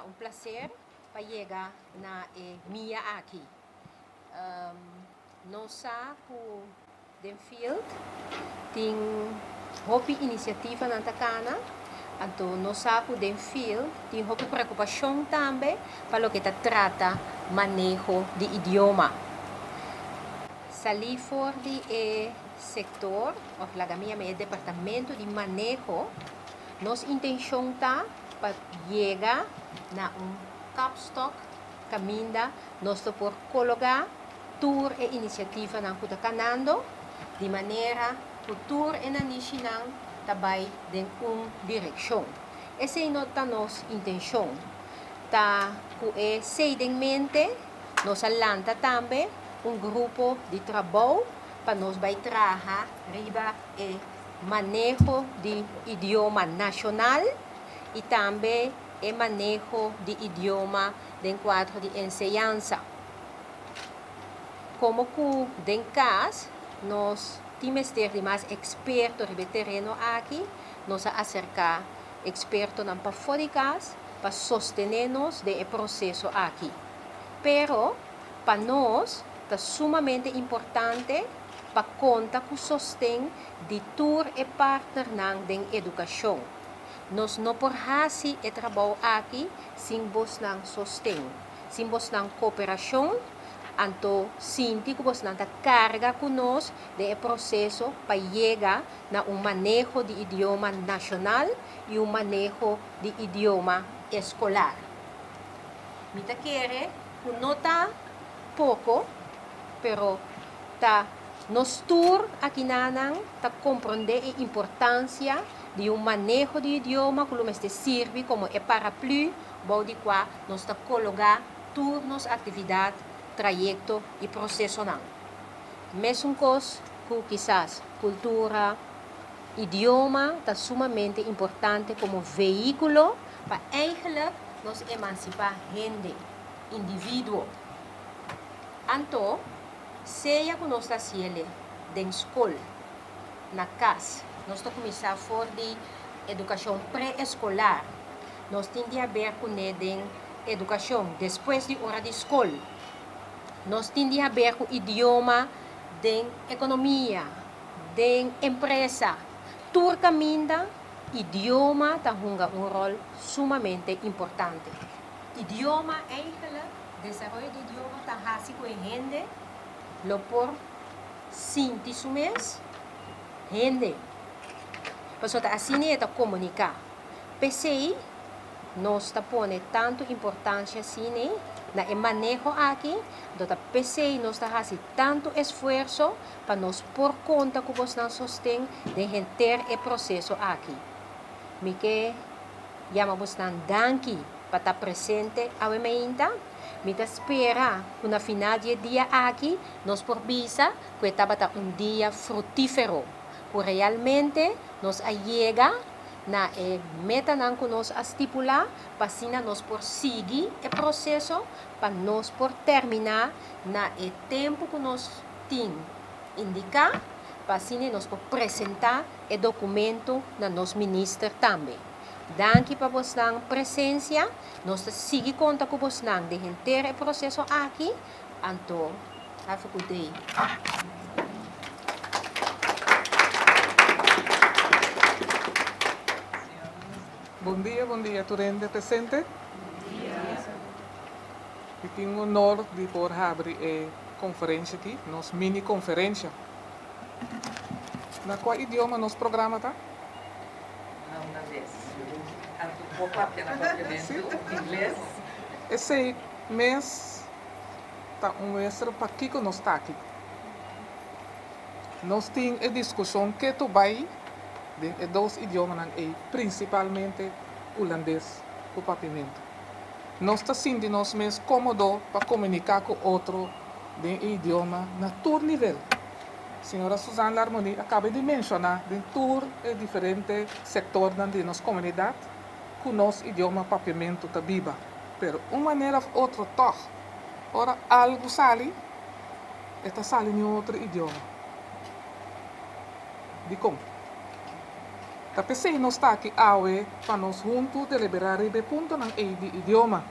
Ta un plaser pa yega na e mia aki. Nos sa ku den field tin hopi inisiativanan ta kana, anto nos sa ku den field tin hopi preokupashon tambe pa loke ta trata maneho di idioma. Salí for di e sektor òf laga mi yama e departamento di maneho, nos intenshon ta pa yega na un kapstok kaminda nos lo por kologá tur e inisiativanan ku ta kanando di manera ku tur e nanishinan ta bai den un direkshon. Esei no ta nos intenshon. Ta ku esei den mente nos a lanta tambe un grupo di trabou pa nos bai traha riba e maneho di idioma nashonal i tambe e maneho di idioma den kuadro di enseñansa. Komo ku den kas nos tin mester di mas eksperto riba e tereno aki, nos a aserká ekspertonan pafó di kas pa sostené nos den e proseso aki. Pero pa nos ta sumamente importante pa konta ku sosten di tur e partnernan den edukashon. Nos no por hasi e trabou aki sin bosnan sosten, sin bosnan kooperashon, anto sinti ku bosnan ta karga ku nos den e proseso pa yega na un maneho di idioma nashonal i un maneho di idioma eskolar. Mi ta kere ku no ta poko, pero ta nos tur akinanan ta komprondé e importansia di un maneho di idioma ku lo mester sirbi komo e paraplü bou di kua nos ta kologá tur nos aktividat, trayekto i prosesonan. Mesun kos ku kisas kultura, idioma ta sumamente importante komo vehíkulo pa eigenlik nos emansipá hende, individuo. Anto, sea ku nos ta hasiel den skol, na kas, nos ta kuminsá for di edukashon pre-eskolar, nos tin di haber kuné den edukashon despues di ora di skol, nos tin di haber ku idioma den ekonomia, den empresa, tur kaminda idioma ta hunga un ròl sumamente importante. Idioma eigenlik, desaroyo di idioma ta hasi ku e hende lo por sinti su mes hende. Pasobra ta asina e ta komuniká. P'esei nos ta pone tantu importansha asina na e maneho aki, anto ta p'esei nos ta hasi tantu esfuerso pa nos por konta ku bosnan sosten den henter e proseso aki. Mi ke yama bosnan danki pa ta presente awe meinta. Mi ta spera ku na final di e dia aki nos por bisa ku e tabata un dia frutífero, ku realmente nos a yega na e metanan ku nos a stipulá pa asina nos por sigui e proseso pa nos por terminá na e tempu ku nos tin indiká pa asina nos por presentá e dokumento na nos minister tambe. Danki pa bosnan presensia. Nos ta sigui konta ku bosnan den henter e proseso aki. Anto, have a good day. Bon dia, bon dia tur hende presente. Mi tin honor di por habri e conferencia aki, nos mini conferencia. Na cua idioma nos programa ta? Na hulandes. Anto por papia na papiamentu, ingles. Esey mes ta un muestra pakico nos ta aki. Nos tin e discusion keto bay den e dos idiomanan ey, principalmente hulandes cu papiamentu. Nos ta sinti nos mes cómodo pa comunica cu otro den e idioma na tur nivel. Señora Suzanne Larmonie a caba di menciona den tur e diferente sectornan di nos comunidad cu nos idioma papiamento ta biba. Pero un manera of otro toch ora algo sali e ta sali den otro idioma. Dicon? Ta p'esei nos ta aki awe pa nos huntu deliberá riba e puntonan ei di idioma.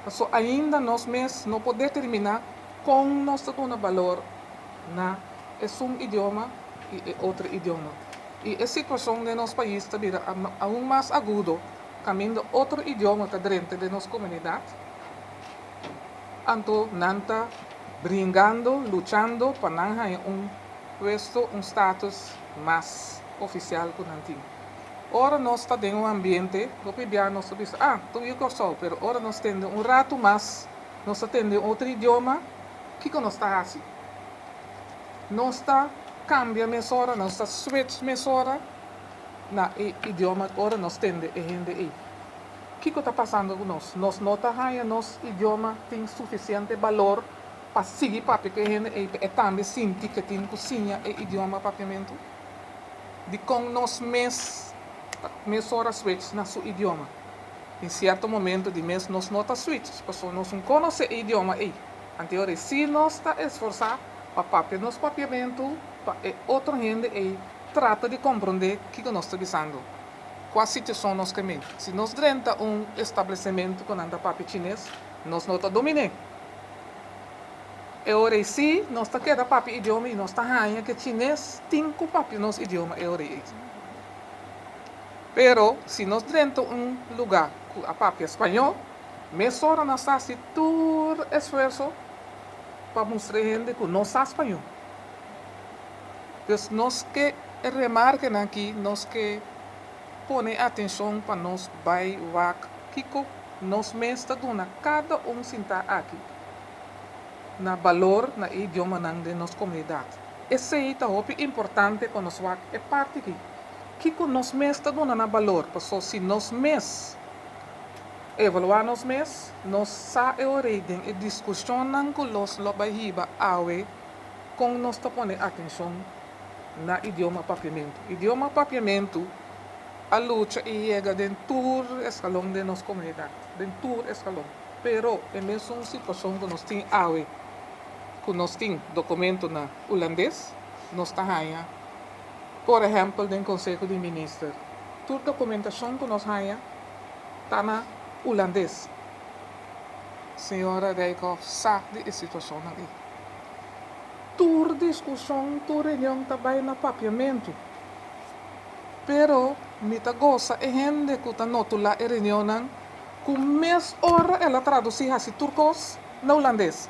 Paso ainda nos mes no por determiná kon nos ta duna balor na esun idioma i e otro idioma. I e situashon den nos pais ta bira aun mas agudo kaminda otro idioma ta drenta den nos komunidat, anto nan ta bringando, luchando pa nan haña un puesto, un status mas ofisial ku nan tin. Ora nos ta den un ambiente, hopi bia nos ta bisa, ah, tur yu Kòrsou, pero ora nos tende un ratu mas, nos ta tende un otro idioma, kiko nos ta hasi? Nos ta kambia mesora, nos ta switch mesora na e idioma ora nos tende e hende ei. Kiko ta pasando ku nos? Nos no ta haña nos idioma tin sufisiente balor pa sigui papia ku e hende ei pa e tambe sinti ku e tin ku siña e idioma papiamentu? Dikon nos mes ta mesora switch na su idioma? Den sierto momento di mes nos no ta switch pasobra nos un konosé e idioma ei. Anteor si nos ta esforsá pa papia nos papiamentu pa e otro hende ei trata di komprondé kiko nos ta bisando. Kua situashon nos ke men? Si nos drenta un establesementu ku nan ta papia chines, nos no ta dominé. E ora ei si nos ta keda papia idioma i nos ta haña ku e chines tin ku papia nos idioma e ora ei. Pero si nos drenta un lugá ku a papia spañó, mesora nos ta hasi tur esfuerso pa mustra e hende ku nos sa spañó. Dus nos ke remarkenan aki, nos ke pone atenshon pa nos bai wak kiko nos mes ta duna kada un sintá aki na balor na e idiomanan den nos komunidat. Esei ta hopi importante pa nos wak e parti aki. Kiko nos mes ta duna na balor? Paso si nos mes evaluá nos mes, nos sa e ora ei den e diskushonnan ku los lo bai hiba awe kon nos ta pone atenshon na idioma papiamentu. Idioma papiamentu a lucha i yega den tur eskalon den nos komunidat, den tur eskalon. Pero e mesun situashon ku nos tin awe, ku nos tin dokumento na hulandes, nos ta haña, por ehèmpel den Konseho di Minister, tur dokumentashon ku nos haña ta na hulandes. Señora Dijkhoff sa di e situashonnan ei. Tur diskushon, tur reunion ta bai na papiamentu. Pero mi ta gosa e hende ku ta notulá e reunionnan ku mes ora el a tradusí hasi tur kos na hulandes.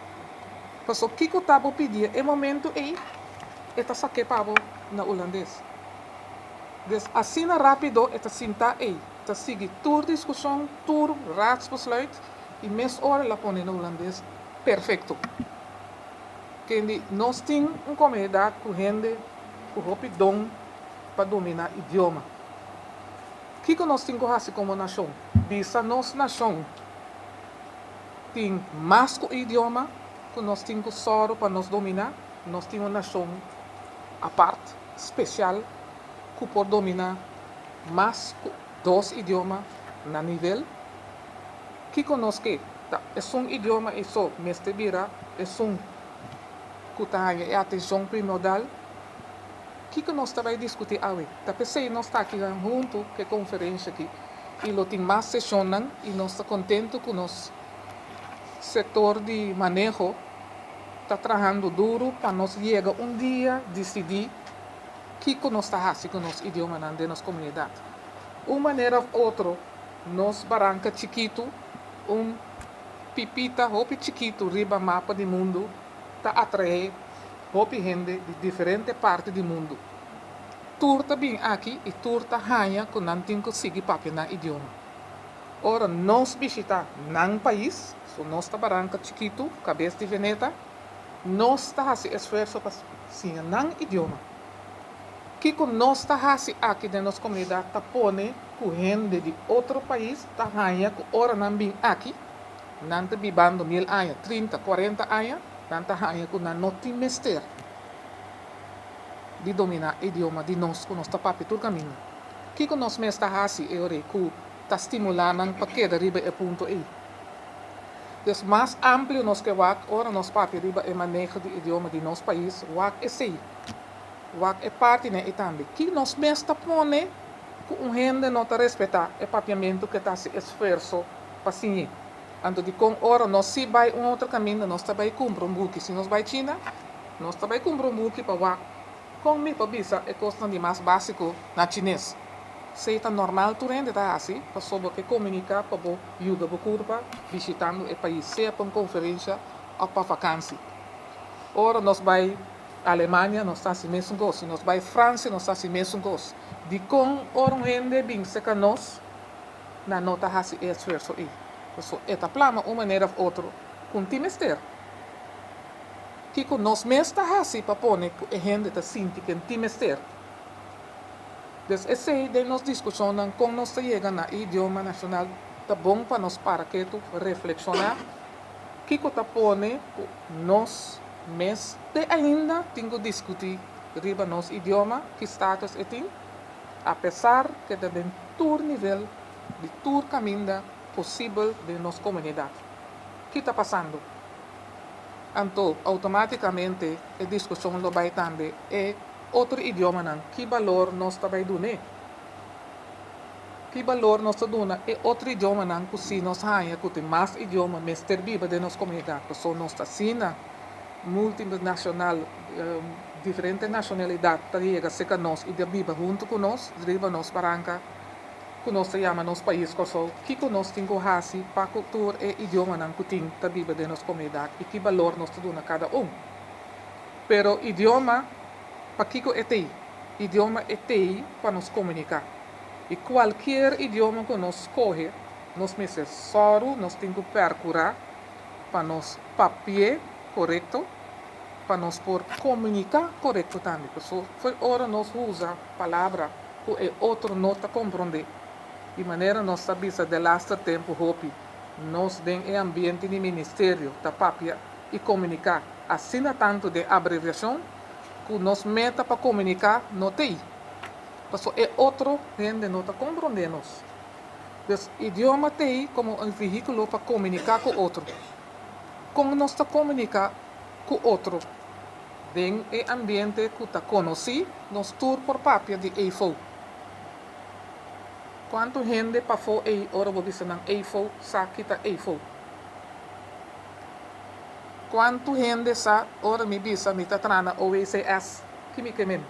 Paso kiko ta bo pidié e momentu ei, e ta sak'é pa bo na hulandes. Des asina rápido e ta sintá ei, ta sigui tur diskushon, tur raadsbesluit i mes ora el a pone na hulandes perfekto. Kendi nos tin un komunidat ku hende ku hopi don pa dominá idioma. Kiko nos tin ku hasi komo nashon? Bisa nos nashon tin mas ku idioma ku nos tin ku sòru pa nos dominá. Nos tin un nashon apart, spesial, ku por dominá mas ku dos idioma na nivel. Kiko nos ke? Ta esun idioma ei so mester bira esun ku ta haña e atenshon primordal? Kiko nos ta bai diskutí awe? Ta p'esei nos ta aki huntu ku e konferensha aki i lo tin mas seshonnan i nos ta kontentu ku nos sektor di maneho ta trahando duru pa nos yega un dia disidí kiko nos ta hasi ku nos idiomanan den nos komunidat. Un manera òf otro nos baranka chikitu, un pipita hopi chikitu riba mapa di mundu ta atraé hopi hende di diferente parti di mundu. Tur ta bin aki i tur ta haña ku nan tin ku sigui papia nan idioma. Ora nos bishitá nan pais, so nos ta baranka chikitu, kabes di veneta, nos ta hasi esfuerso pa siña nan idioma. Kiko nos ta hasi aki den nos komunidat ta pone ku hende di otro pais ta haña ku ora nan bin aki, nan ta bibando mil aña, trinta, kuarenta aña, nan ta haña ku nan no tin mester di dominá idioma di nos ku nos ta papia tur kaminda. Kiko nos mes ta hasi e ora ei ku ta stimulá nan pa keda riba e punto ei? Dus mas amplio nos ke wak ora nos papia riba e maneho di idioma di nos pais, wak esei, wak e partinan ei tambe. Ki nos mes ta pone? ku un hende no ta respetá e papiamentu ku e ta hasi esfuerso pa siñ'é? Anto dikon ora nos si bai un otro kaminda nos ta bai kumpra un buki? Si nos bai China, nos ta bai kumpra un buki pa wak kon mi por bisa e kosnan di mas básiko na chines. Esei ta normal tur hende ta hasi pasobra bo ke komuniká pa bo yuda bo kurpa bishitando e pais, sea pa un konferensha òf pa vakansi. Ora nos bai Alemania nos ta hasi mesun kos, si nos bai Fransia nos ta hasi mesun kos. Dikon ora un hende bin serka nos nan no ta hasi e esfuerso ei? Pasobra e ta plama un manera òf otro ku un tin mester. Kiko nos mes ta hasi pa pone ku e hende ta sinti ku e tin mester? Des esei den nos diskushonnan kon nos ta yega na e idioma nashonal ta bon pa nos para ketu reflekshoná kiko ta pone ku nos mes te ainda tin ku diskutí riba nos idioma ki status e tin apesar ke ta den tur nivel di tur kaminda posibel den nos komunidat. Ki ta pasando? Anto outomátikamente e diskushon lo bai tambe e otro idiomanan, ki balor nos ta bai dun'é? Ki balor nos ta duna e otro idiomanan ku si nos haña ku tin mas idioma mester biba den nos komunidat? Pasobra nos ta asina multinashonal, diferente nashonalidat ta yega serka nos i ta biba huntu ku nos riba nos baranka ku nos ta yama nos pais Kòrsou. Kiko nos tin ku hasi pa ku tur e idiomanan ku tin ta biba den nos komunidat i ki balor nos ta duna kada un? Pero idioma, pakiko e t'ei? Idioma e t'ei pa nos komuniká. I kualkier idioma ku nos skohe, nos mester sòru, nos tin ku pèrkurá pa nos papi'é korekto, pa nos por komuniká korekto tambe. Pasobra fo'i ora nos usa palabra ku e otro no ta komprondé, di manera nos ta bisa delaster tempu hopi, nos den e ambiente di ministerio ta papia i komuniká asina tantu den abreviashon ku nos meta pa komuniká no t'ei, pasobra e otro hende no ta komprondé nos. Dus idioma t'ei komo un vehíkulo pa komuniká ku otro. Kon nos ta komuniká ku otro? Den e ambiente ku ta konosí, nos tur por papia di eifou. Kuantu hende pafó ei ora bo bisa nan eifou sa ki ta eifou? Kuantu hende sa ora mi bisa mi ta traha na OECS, ki mi ke men?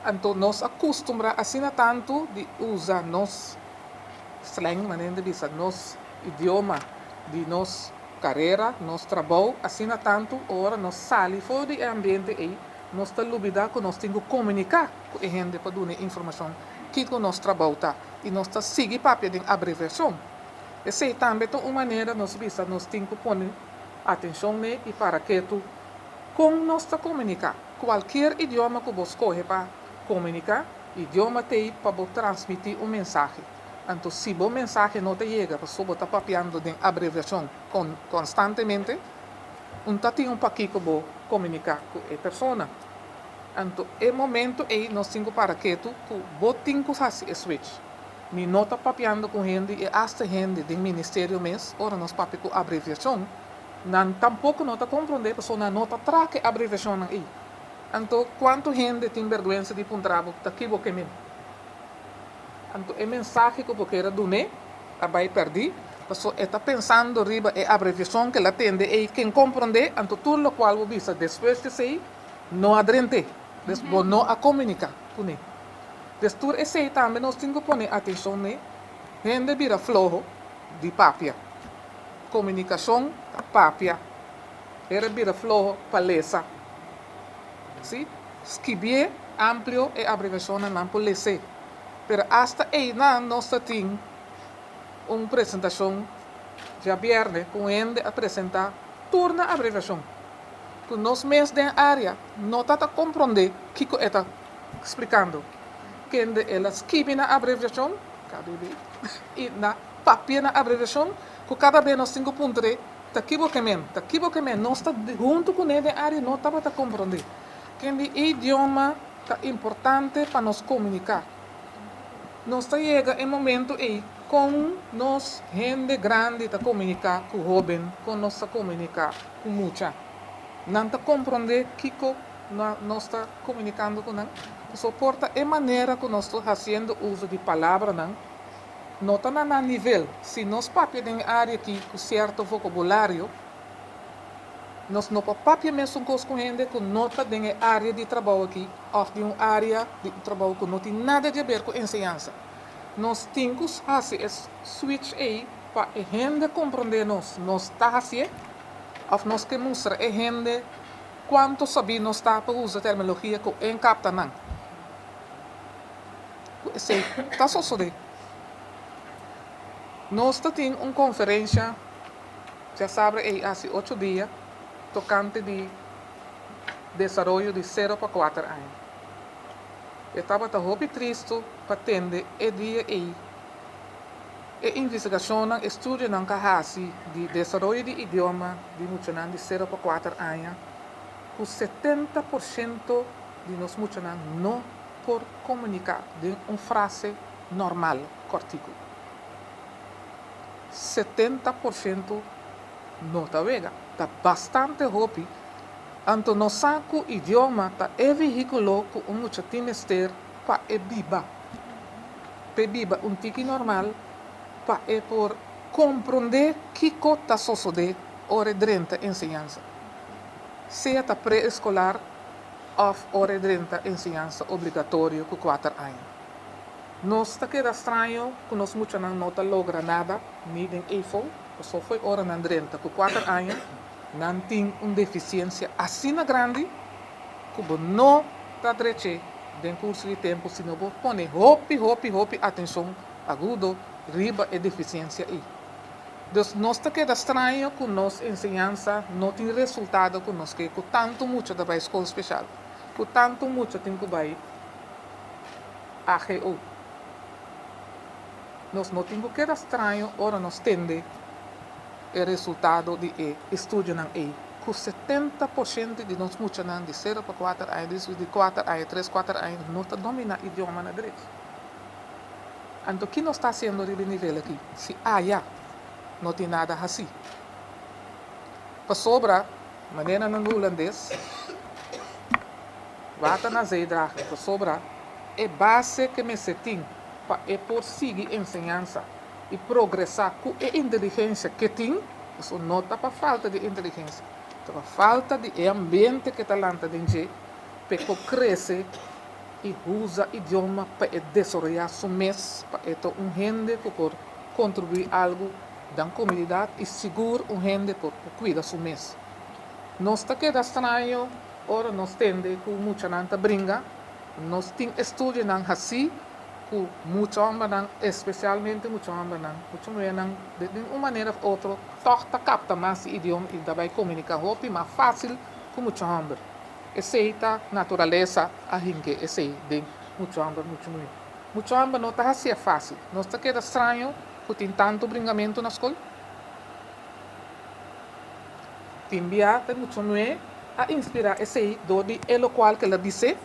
Anto nos a kustumbrá asina tantu di usa nos slang, manera hende bisa, nos idioma di nos karera, nos trabou, asina tantu ora nos sali for di e ambiente ei, nos ta lubidá ku nos tin ku komuniká ku e hende pa duna e informashon kiko nos trabou ta i nos ta sigui papia den abreviashon. Esei tambe ta un manera nos bisa nos tin ku pone atenshon n'e i para ketu kon nos ta komuniká. Kualkier idioma ku bo skohe pa komuniká, idioma t'ei pa bo transmití un mensahe. Anto si bo mensahe no ta yega pasobra bo ta papiando den abreviashon konstantemente, un ta tin un pakiko bo komuniká ku e persona. Anto e momento ei nos tin ku para ketu ku bo tin ku hasi e switch. Mi no ta papiando ku hende i asta hende den ministerio mes, ora nos papia ku abreviashon, nan tampoko no ta komprondé pasobra nan no ta traha ku e abreviashonnan ei. Anto, kuantu hende tin bèrgwensa di puntra bo ta ki bo ke men? Anto e mensahe ku bo kier a dun'é a bai pèrdí, pasobra e ta pensando riba e abreviashon ku el a tende ei, ken komprondé, anto tur lokual bo bisa despues di esei no a drent'é, dus bo no a komuniká kuné. Des tur esei tambe nos tin ku pone atenshon n'e hende bira floho di papia. Komunikashon ta papia. Hende bira floho pa lesa. Si, skibié amplio e abreviashonnan nan por les'é. Pero asta einan nos ta tin un presentashon djabièrnè ku un hende a presentá tur nan abreviashon ku nos mes den área no ta ta komprondé kiko e ta Splikando, kende el a skibi na abreviashon, KBB, i na papia na abreviashon, ku kada be nos tin ku puntr'é, ta ki bo ke men? Ta ki bo ke men? Nos ta huntu kuné den área no tabata komprondé. Kende idioma ta importante pa nos komuniká. Nos ta yega e momento ei kon nos hende grandi ta komuniká ku hóben, kon nos ta komuniká ku mucha. Nan ta komprondé kiko. Nos ta komunikando ku nan. Pasobra por ta e manera ku nos ta hasiendo uso di palabranan no ta na nan nivel. Si nos papia den e área akí ku sierto vokabulario, nos no por papia mesun kos ku hende ku no ta den e área di trabou akí òf di un área di trabou ku no tin nada di aber ku enseñansa. Nos tin ku hasi e switch ei pa e hende komprondé nos. Nos ta hasié òf nos ke mustra e hende kuantu sabí nos ta pa usa terminologia ku e kapta nan? Ku esei ta sosodé. Nos ta tin un konferensha djasabra ei hasi ocho dia tokante di desaroyo di sero pa kuater aña. E tabata hopi tristu pa tende e dia ei e investigashonnan, estudionan ku a hasi di desaroyo di idioma di muchanan di sero pa kuater aña, ku 70% di nos muchanan no por komuniká den un frase normal kòrtiku. 70% no ta wega, ta bastante hopi. Anto nos sa ku idioma ta e vehíkulo ku un mucha tin mester pa e biba. P'e biba un tiki normal, pa e por komprondé kiko ta sosodé ora e drenta enseñansa, sea ta pre-eskolar òf ora e drenta enseñansa obligatorio ku kuater aña. Nos ta keda straño ku nos muchanan no ta logra nada ni den EFO, pasobra fo'i ora nan drenta ku kuater aña, nan tin un defisiensia asina grandi ku bo no ta drech'é den kurso di tempu si no bo pone hopi, hopi, hopi atenshon agudo riba e defisiensia ei. Dus nos ta keda straño ku nos enseñansa no tin resultado ku nos ke, ku tantu mucha ta bai skol speshal, ku tantu mucha tin ku bai AGO. Nos no tin ku keda straño ora nos tende e resultado di e estudionan ei, ku 70% di nos muchanan di sero pa kuater aña, di kuater aña, tres, kuater aña, no ta dominá idioma na drechi. Anto ki nos ta hasiendo riba e nivel aki si aya no tin nada hasi? Pasobra, manera nan hulandes, water na zee dragen, pasobra e base ke mester tin pa e por sigui enseñansa i progresá ku e inteligensia ke tin, pasobra no ta pa falta di inteligensia, ta pa falta di e ambiente ke ta lanta den dje p'e por krese i usa idioma pa e desaroyá su mes, pa e ta un hende ku por kontribuí algu den komunidat i sigur un hende por kuida su mes. Nos ta keda straño ora nos tende ku muchanan ta bringa. Nos tin estudionan hasí ku mucha hòmbernan, espesialmente mucha hòmbernan, mucha muhernan di un manera òf otro tòg ta kapta mas e idioma i ta bai komuniká hopi mas fásil ku mucha hòmber. Esei ta naturalesa a hinke esei den mucha hòmber, mucha muhé. Mucha hòmber no ta hasié fásil. Nos ta keda straño ku tin tantu bringamentu na skol. Tin bia ta mucha muhé a inspirá esei dor di e lokual ku el a bis'é,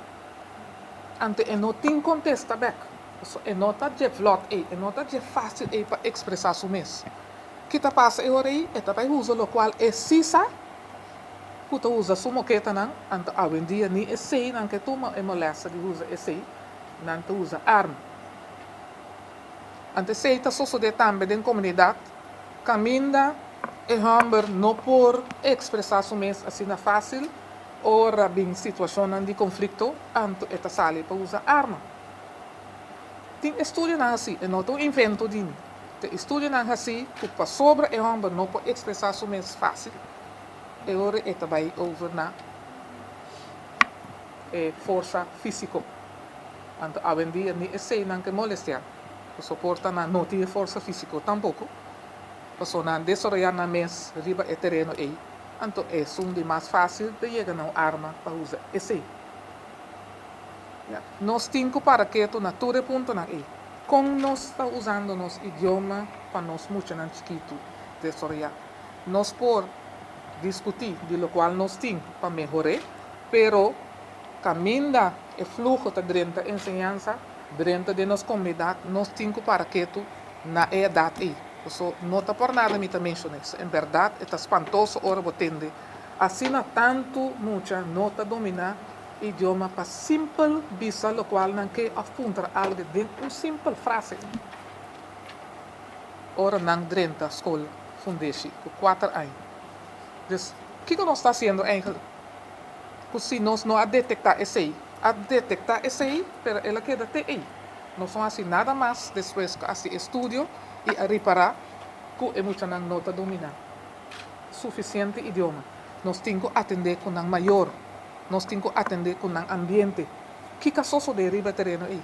anto e no tin kontesta bèk. Pasobra e no ta dje vlòt ei, e no ta dje fásil ei pa ekspresá su mes. Ki ta pasa e ora ei? E ta bai usa lokual e sí sa ku ta usa su moketanan, anto awendia ni esei nan ke tuma e molèsta di usa esei, nan ta usa arma. Anto esei ta sosodé tambe den komunidat kaminda e hòmber no por ekspresá su mes asina fásil ora bin situashonnan di konflikto, anto e ta sali pa usa arma. Tin estudionan hasí, e no ta un invento di mi, tin estudionan hasí ku pasobra e hòmber no por ekspresá su mes fásil, e ora e ta bai over na e forsa físiko. Anto awendia ni eseinan ke molestiá, pasobra por ta nan no tin e forsa físiko tampoko, pasobra nan desaroyá nan mes riba e tereno ei, anto esun di mas fásil ta yega na un arma pa usa esei. Ya, nos tin ku para ketu na tur e puntonan ei. Kon nos ta usando nos idioma pa nos muchanan chikitu desaroyá? Nos por diskutí di lokual nos tin pa mehor'é, pero kaminda e fluho ta drenta enseñansa, drenta den nos komunidat, nos tin ku para ketu na e edat ei. Paso no ta por nada mi ta menshoná eso. En bèrdat e ta spantoso ora bo tende asina tantu mucha no ta dominá idioma pa simpel bisa lokual nan ke òf puntra algu den un simpel frase. Ora nan drenta skol fundeshi ku kuater aña. Dus, kiko nos ta hasiendo eigenlijk? Ku si nos no a detektá esei, a detektá esei, pero el a keda te ei. Nos no hasi nada mas despues ku a hasi estudio i a ripará ku e muchanan no ta dominá sufisiente idioma. Nos tin ku atendé ku nan mayor, nos tin ku atendé ku nan ambiente. Kiko a sosodé riba e tereno ei?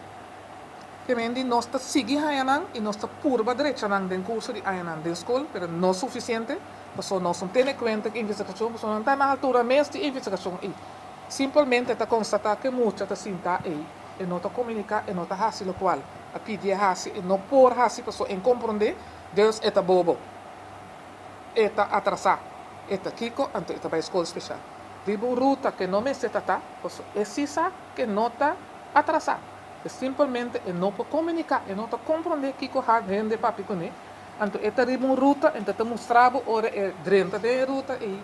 Ke men di nos ta sigui haña nan i nos ta purba drecha nan den kurso di añanan den skol, pero no sufisiente, pasobra nos no tene kuenta ku investigashon, pasobra nan ta na altura mes di investigashon ei. Simpelmente ta konstatá ku e mucha ta sintá ei, e no ta komuniká, e no ta hasi lokual a pidi e hasi, e no por hasi pasobra e no komprondé, dus e ta bobo, e ta atrasá, e ta kiko, anto e ta bai skol speshal. Riba un ruta ku e no mester ta ta, pasobra e si sa ku e no ta atrasá. E simpelmente e no por komuniká, e no ta komprondé kiko hard hende papia kuné. Anto e ta riba un ruta, enta ta mustra bo ora e drenta den e ruta ei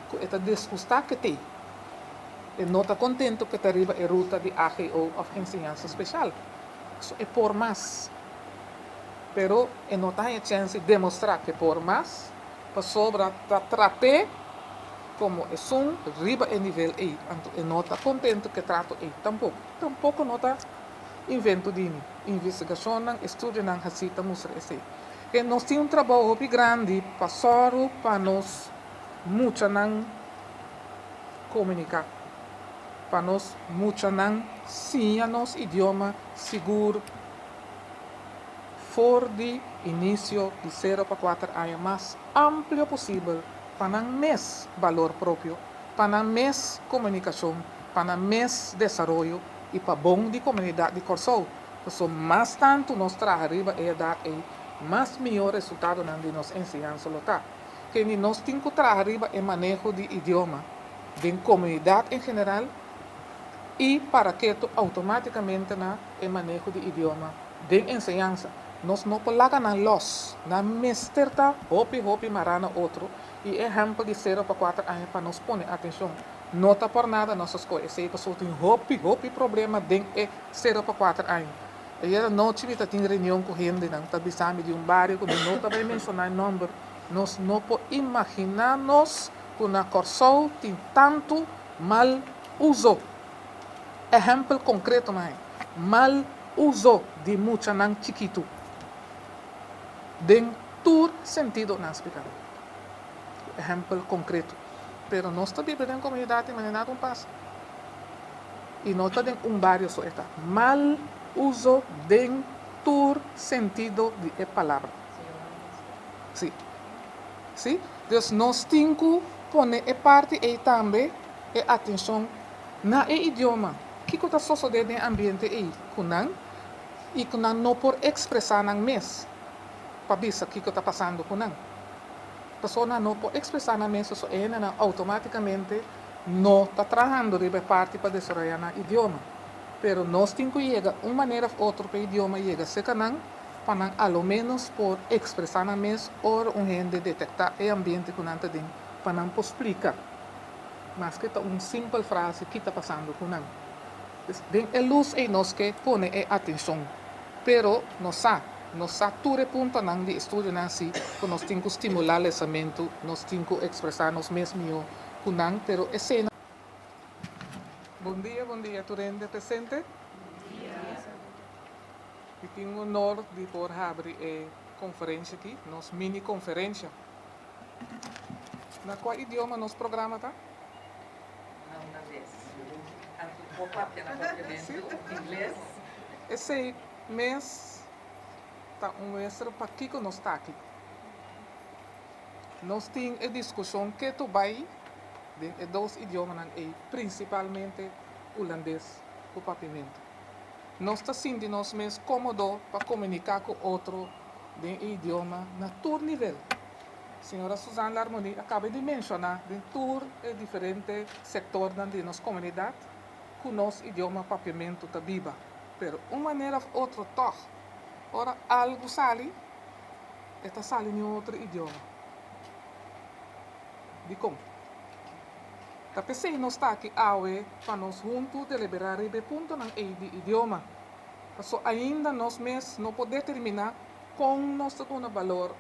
ku e ta disgustá ku t'ei. E no ta kontentu ku e ta riba e ruta di AGO òf enseñansa speshal. So e por mas. Pero e no ta haña chèns di demostrá ku e por mas, pasobra ta trat'é komo esun riba e nivel ei. Anto e no ta kontentu ku e trato ei tampoko. Tampoko no ta invento di mi. Investigashonnan, estudionan hasí ta mustra esei. E nos tin un trabou hopi grandi pa sòru pa nos muchanan komuniká, pa nos muchanan siña nos idioma sigur for di inisio di sero pa kuater aña mas amplio posibel pa nan mes balor propio, pa nan mes komunikashon, pa nan mes desaroyo i pa bon di komunidat di Kòrsou. Pasobra mas tantu nos traha riba e edat ei, mas mihó resultadonan di nos enseñansa lo ta. Kende nos tin ku traha riba e maneho di idioma den komunidat en general i para ketu outomátikamente na e maneho di idioma den enseñansa. Nos no por laga nan lòs, nan mester ta hopi hopi mará na otro i e ehèmpel di sero pa kuater aña pa nos pone atenshon. No ta por nada nos a skohe esei pasobra tin hopi hopi problema den e sero pa kuater aña. Ayer anochi mi ta tin reunion ku hendenan ta bisa mi di un bario ku mi no ta bai menshoná e nòmber. Nos no por imaginá nos ku na Kòrsou tin tantu mal uso. Ehèmpel konkreto nan e, mal uso di muchanan chikitu den tur sentido nan splika mi. Ehèmpel konkreto. Pero nos ta biba den komunidat i manera nada un pasa. I no ta den un bario so e ta. Mal uso den tur sentido di e palabra. Sí. Sí. Dus nos tin ku pone e parti ei tambe, e atenshon na e idioma. Kiko ta sosodé den e ambiente ei ku nan i ku nan no por ekspresá nan mes pa bisa kiko ta pasando ku nan? Pasobra nan no por ekspresá nan mes, so e hendenan outomátikamente no ta trahando riba e parti pa desaroyá nan idioma. Pero nos tin ku yega un manera òf otro pa e idioma yega serka nan pa nan a lo ménos por ekspresá nan mes ora un hende detektá e ambiente ku nan ta den pa nan por splika maske ta un simpel frase ki ta pasando ku nan. Pues den e lus ei nos ke pone e atenshon. Pero nos sa, nos sa tur e puntonan di estudionan si ku nos tin ku stimulá lesamentu, nos tin ku ekspresá nos mes mihó ku nan, pero esei no. Bon dia, bon dia tur hende presente. Mi tin honor di por habri e konferensha aki, nos mini konferensha. Na kua idioma nos programa ta? Na hulandes. Anto bo papia na papiamentu, ingles. Esei mes ta un muestra pakiko nos ta aki. Nos tin e diskushon ketu bai den e dos idiomanan ei, prinsipalmente hulandes ku papiamentu. Nos ta sinti nos mes kómodo pa komuniká ku otro den e idioma na tur nivel. Señora Suzanne Larmonie a kaba di menshoná den tur e diferente sektornan di nos komunidat ku nos idioma papiamentu ta biba. Pero un manera òf otro tòg ora algu sali e ta sali den un otro idioma. Dikon? Ta p'esei nos ta aki awe pa nos huntu deliberá riba e puntonan ei di idioma. Paso ainda nos mes no por determiná kon nos ta duna balor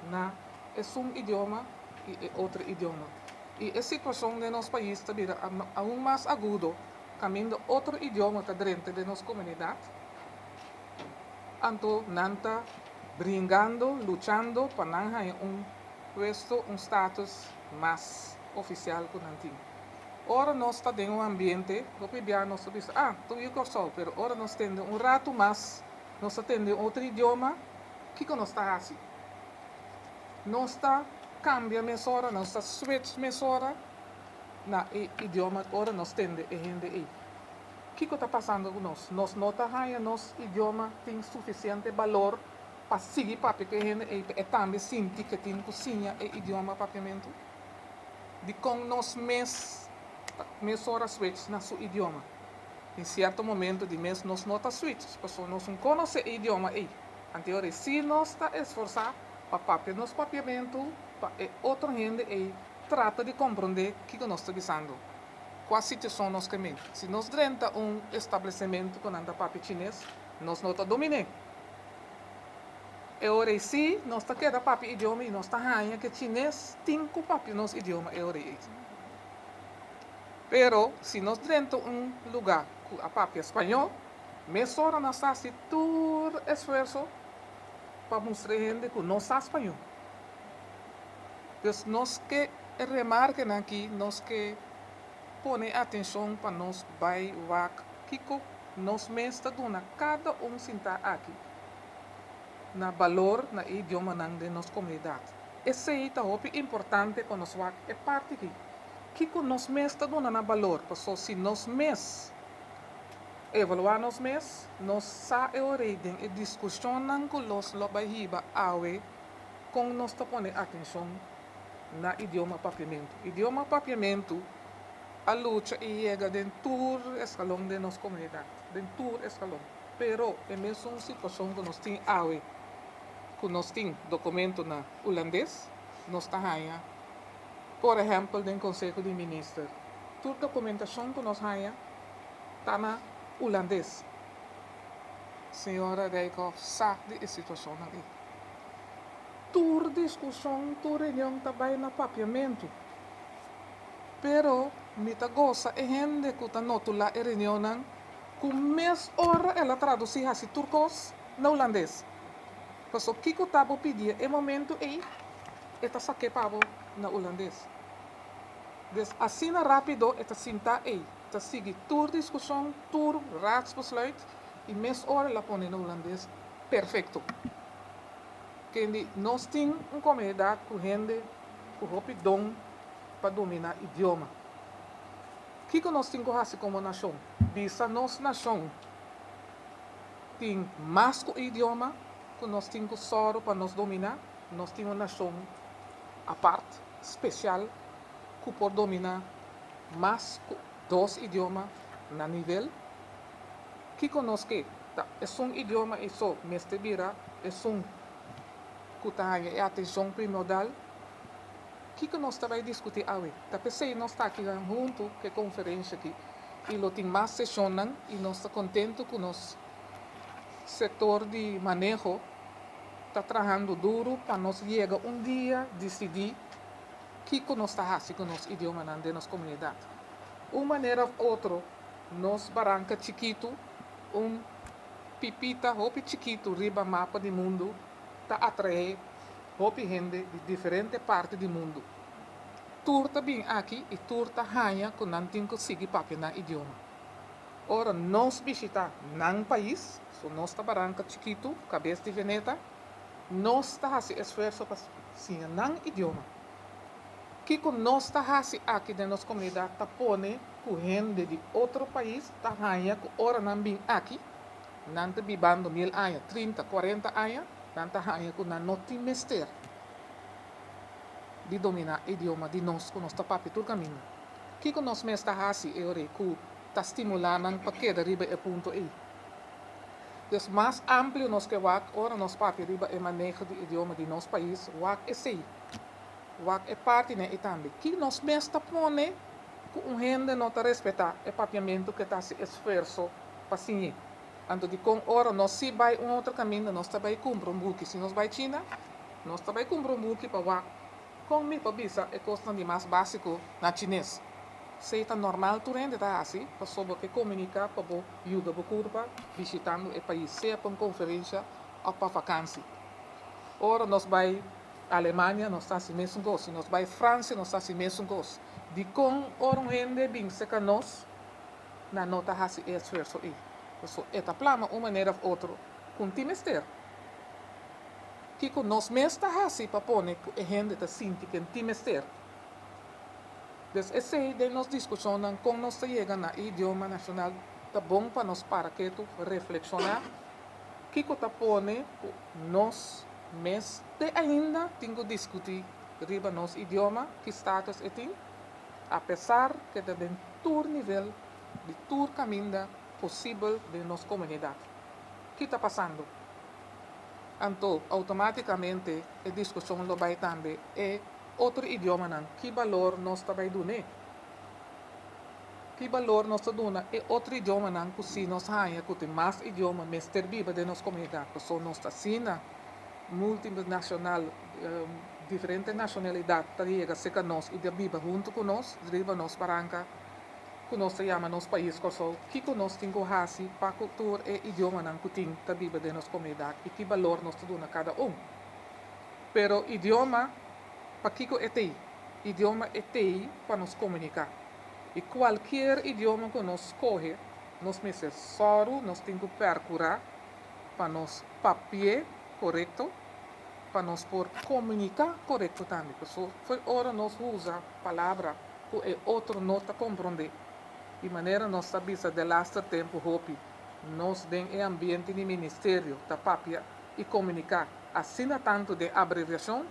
na esun idioma i e otro idioma. I e situashon den nos pais ta bira aun mas agudo kaminda otro idioma ta drenta den nos komunidat, anto nan ta bringando, luchando pa nan haña un puesto, un status mas ofisial ku nan tin. Ora nos ta den un ambiente, hopi bia nos ta bisa, ah, ta un yu Kòrsou, pero ora nos tende un ratu mas, nos ta tende un otro idioma, kiko nos ta hasi? Nos ta kambia mesora, nos ta switch mesora na e idioma ora nos tende e hende ei. Kiko ta pasando ku nos? Nos no ta haña nos idioma tin sufisiente balor pa sigui papia ku e hende ei pa e tambe sinti ku e tin ku siña e idioma papiamentu? Dikon nos mes ta mesora switch na su idioma? Den sierto momento di mes nos no ta switch pasobra nos un konosé e idioma ei. Anteori si nos ta esforsá pa papia nos papiamentu pa e otro hende ei trata di komprondé kiko nos ta bisando. Kua situashon nos ke men? Si nos drenta un establesementu ku nan ta papia chines, nos no ta dominé. E ora ei sí, nos ta keda papia idioma i nos ta haña ku e chines tin ku papia nos idioma e ora ei. Pero si nos drenta un lugá ku a papia spañó, mesora nos ta hasi tur esfuerso pa mustra e hende ku nos sa spañó. Dus nos ke remarkenan aki, nos ke pone atenshon pa nos bai wak kiko nos mes ta duna kada un sintá aki na balor na e idiomanan den nos komunidat. Esei ta hopi importante pa nos wak e parti aki. Kiko nos mes ta duna na balor? Paso si nos mes evaluá nos mes, nos sa e ora ei den e diskushonnan ku los lo bai hiba awe kon nos ta pone atenshon na idioma papiamentu. Idioma papiamentu a lucha i yega den tur eskalon den nos komunidat, den tur eskalon. Pero e mesun situashon ku nos tin awe, ku nos tin dokumento na hulandes, nos ta haña, por ehèmpel den Konseho di Minister, tur dokumentashon ku nos haña ta na hulandes. Señora Dijkhoff sa di e situashonnan ei. Tur diskushon, tur reunion ta bai na papiamentu. Pero mi ta gosa e hende ku ta notulá e reunionnan ku mes ora el a tradusí hasi tur kos na hulandes. Paso kiko ta bo pidié e momentu ei, e ta sak'é pa bo na hulandes. Des asina rápido e ta sintá ei, ta sigui tur diskushon, tur raadsbesluit i mes ora el a pone na hulandes perfekto. Kendi nos tin un komunidat ku hende ku hopi don pa dominá idioma. Kiko nos tin ku hasi komo nashon? Bisa nos nashon tin mas ku idioma ku nos tin ku sòru pa nos dominá. Nos tin un nashon apart, spesial, ku por dominá mas ku dos idioma na nivel. Kiko nos ke? Ta esun idioma ei so mester bira esun ku ta haña e atenshon primordal? Kiko nos ta bai diskutí awe? Ta p'esei nos ta aki huntu ku e konferensha aki i lo tin mas seshonnan i nos ta kontentu ku nos sektor di maneho ta trahando duru pa nos yega un dia disidí kiko nos ta hasi ku nos idiomanan den nos komunidat. Un manera òf otro nos baranka chikitu, un pipita hopi chikitu riba mapa di mundu ta atraé hopi hende di diferente parti di mundu. Tur ta bin aki i tur ta haña ku nan tin ku sigui papia nan idioma. Ora nos bishitá nan pais, so nos ta baranka chikitu, kabes di veneta, nos ta hasi esfuerso pa siña nan idioma. Kiko nos ta hasi aki den nos komunidat ta pone ku hende di otro pais ta haña ku ora nan bin aki, nan ta bibando mil aña, trinta, kuarenta aña, nan ta haña ku nan no tin mester di dominá idioma di nos ku nos ta papia tur kaminda. Kiko nos mes ta hasi e ora ei ku ta stimulá nan pa keda riba e punto ei? Dus mas amplio nos ke wak ora nos papia riba e maneho di idioma di nos pais, wak esei, wak e partinan ei tambe. Ki nos mes ta pone? ku un hende no ta respetá e papiamentu ku e ta hasi esfuerso pa siñ'é? Anto dikon ora nos si bai un otro kaminda nos ta bai kumpra un buki? Si nos bai China, nos ta bai kumpra un buki pa wak kon mi por bisa e kosnan di mas básiko na chines. Esei ta normal tur hende ta hasi pasobra bo ke komuniká pa bo yuda bo kurpa bishitando e pais, sea pa un konferensha òf pa vakansi. Ora nos bai Alemania nos ta hasi mesun kos, si nos bai Fransia nos ta hasi mesun kos. Dikon ora un hende bin serka nos nan no ta hasi e esfuerso ei? Pasobra e ta plama un manera òf otro ku un tin mester. Kiko nos mes ta hasi pa pone ku e hende ta sinti ku e tin mester? Des esei den nos diskushonnan kon nos ta yega na e idioma nashonal ta bon pa nos para ketu reflekshoná kiko ta pone ku nos mes te ainda tin ku diskutí riba nos idioma, ki status e tin, apesar ku e ta den tur nivel di tur kaminda posibel den nos komunidat. Ki ta pasando? Anto outomátikamente e diskushon lo bai tambe e otro idiomanan, ki balor nos ta bai dun'é? Ki balor nos ta duna e otro idiomanan ku si nos haña ku tin mas idioma mester biba den nos komunidat? Pasobra nos ta asina multinashonal, diferente nashonalidat ta yega serka nos i ta biba huntu ku nos riba nos baranka ku nos ta yama nos pais Kòrsou. Kiko nos tin ku hasi pa ku tur e idiomanan ku tin ta biba den nos komunidat i ki balor nos ta duna kada un? Pero idioma, pakiko e t'ei? Idioma e t'ei pa nos komuniká. I kualkier idioma ku nos skohe, nos mester sòru, nos tin ku pèrkurá pa nos papi'é korekto, pa nos por komuniká korekto tambe. Pasobra fo'i ora nos usa palabra ku e otro no ta komprondé, di manera nos ta bisa delaster tempu hopi, nos den e ambiente di ministerio ta papia i komuniká asina tantu den abreviashon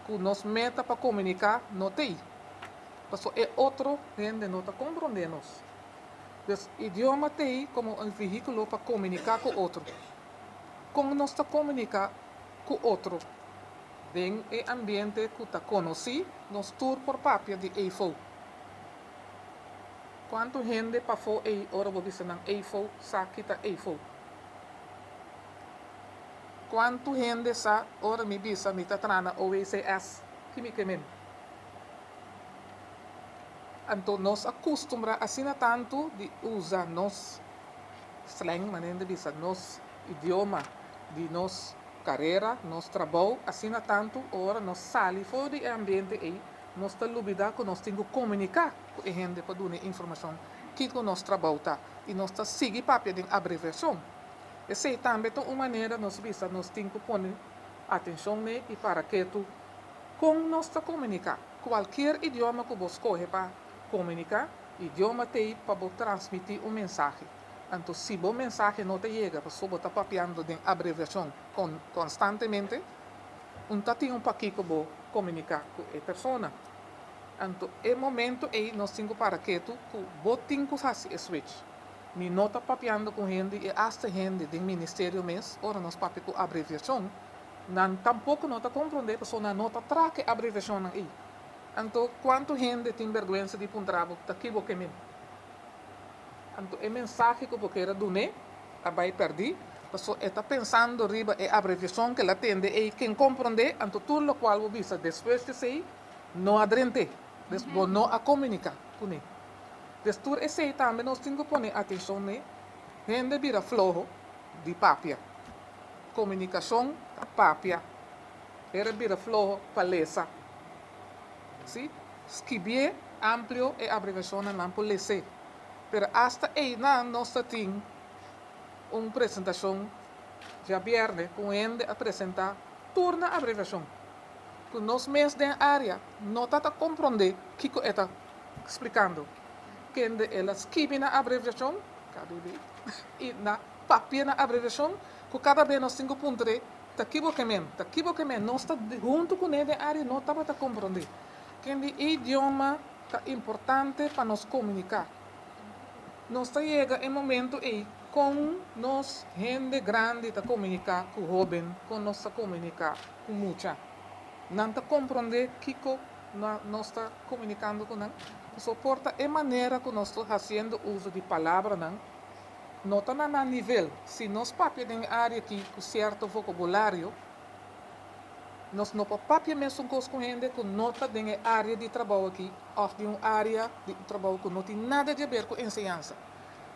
ku nos meta pa komuniká no t'ei, pasobra e otro hende no ta komprondé nos. Dus idioma t'ei komo un vehíkulo pa komuniká ku otro. Kon nos ta komuniká ku otro? Den e ambiente ku ta konosí, nos tur por papia di eifou. Kuantu hende pafó ei ora bo bisa nan eifou sa ki ta eifou? Kuantu hende sa ora mi bisa mi ta traha na OWCS, ki mi ke men? Anto nos a kustumbrá asina tantu di usa nos slang, manera hende bisa, nos idioma di nos karera, nos trabou, asina tantu ora nos sali for di e ambiente ei, nos ta lubidá ku nos tin ku komuniká ku e hende pa duna e informashon kiko nos trabou ta i nos ta sigui papia den abreviashon. Esei tambe ta un manera nos bisa nos tin ku pone atenshon n'e i para ketu kon nos ta komuniká. Kualkier idioma ku bo skohe pa komuniká, idioma t'ei pa bo transmití un mensahe. Anto si bo mensahe no ta yega pasobra bo ta papiando den abreviashon konstantemente, un ta tin un pakiko bo komuniká ku e persona. Anto e momento ei nos tin ku para ketu ku bo tin ku hasi e switch. Mi no ta papiando ku hende i asta hende den ministerio mes ora nos papia ku abreviashon, nan tampoko no ta komprondé pasobra nan no ta traka e abreviashonnan ei. Anto kuantu hende tin bèrgwensa di puntra bo ta ki bo ke men? Anto e mensahe ku bo kier a dun'é a bai pèrdí pasobra e ta pensando riba e abreviashon ku el a tende ei ken komprondé, anto tur lokual bo bisa despues di esei no a drent'é, dus bo no a komuniká kuné. Des tur esei tambe nos tin ku pone atenshon n'e hende bira floho di papia. Komunikashon ta papia. Hende bira floho pa lesa. Si, skibié amplio e abreviashonnan nan por les'é. Pero asta einan nos ta tin un presentashon djabièrnè ku un hende a presentá tur nan abreviashon. Ku nos mes den área no ta ta komprondé kiko e ta splikando. Kende el a skibi na abreviashon, KBB, i na papia na abreviashon, ku kada be nos tin ku puntr'é, ta ki bo ke men? Ta ki bo ke men? Nos ta huntu kuné den área no tabata komprondé. Kende idioma ta importante pa nos komuniká. Nos ta yega e momento ei kon nos hende grandi ta komuniká ku hóben, kon nos ta komuniká ku mucha. Nan ta komprondé kiko. nos ta komunikando ku nan. Pasobra por ta e manera ku nos ta hasiendo uso di palabranan no ta na nan nivel. Si nos papia den e área aki ku sierto vokabulario, nos no por papia mesun kos ku hende ku no ta den e área di trabou aki òf di un área di trabou ku no tin nada di aber ku enseñansa.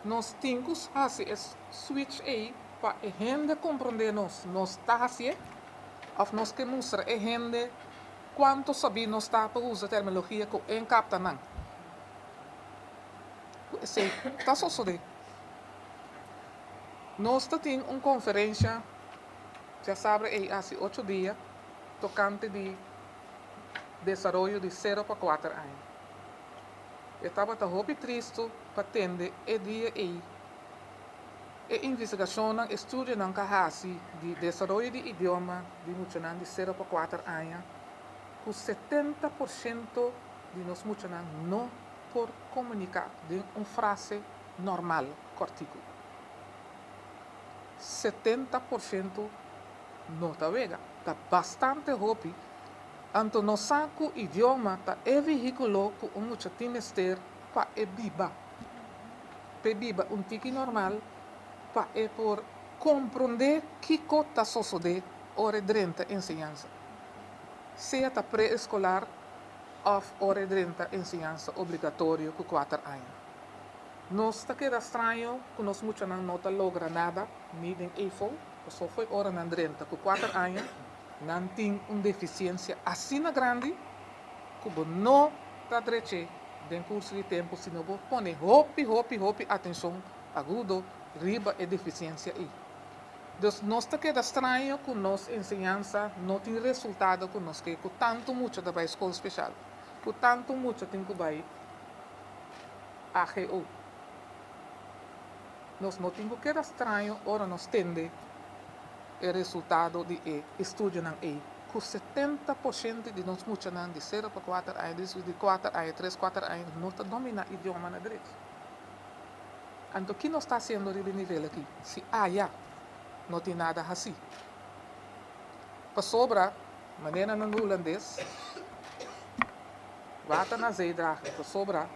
Nos tin ku hasi e switch ei pa e hende komprondé nos. Nos ta hasié òf nos ke mustra e hende kuantu sabí nos ta pa usa terminologia ku e kapta nan? Ku esei ta sosodé. Nos ta tin un konferensha djasabra ei hasi ocho dia tokante di desaroyo di sero pa kuater aña. E tabata hopi tristu pa tende e dia ei e investigashonnan, estudionan ku a hasi di desaroyo di idioma di muchanan di sero pa kuater aña, ku 70% di nos muchanan no por komuniká den un frase normal kòrtiku. 70% no ta wega, ta bastante hopi. Anto nos sa ku idioma ta e vehíkulo ku un mucha tin mester pa e biba. P'e biba un tiki normal, pa e por komprondé kiko ta sosodé ora e drenta enseñansa, sea ta pre-eskolar òf ora e drenta enseñansa obligatorio ku kuater aña. Nos ta keda straño ku nos muchanan no ta logra nada ni den EFO, pasobra fo'i ora nan drenta ku kuater aña nan tin un defisiensia asina grandi ku bo no ta drech'é den kurso di tempu si no bo pone hopi hopi hopi atenshon agudo riba e defisiensia ei. Dus nos ta keda straño ku nos enseñansa no tin resultado ku nos ke, ku tantu mucha ta bai skol speshal, ku tantu mucha tin ku bai AGO. Nos no tin ku keda straño ora nos tende e resultado di e estudionan ei, ku 70% di nos muchanan di sero pa kuater aña, di kuater aña, tres, kuater aña, no ta dominá idioma na drechi. Anto ki nos ta hasiendo riba e nivel aki si aya no tin nada hasi? Pasobra, manera nan hulandes, water na zee dragen, pasobra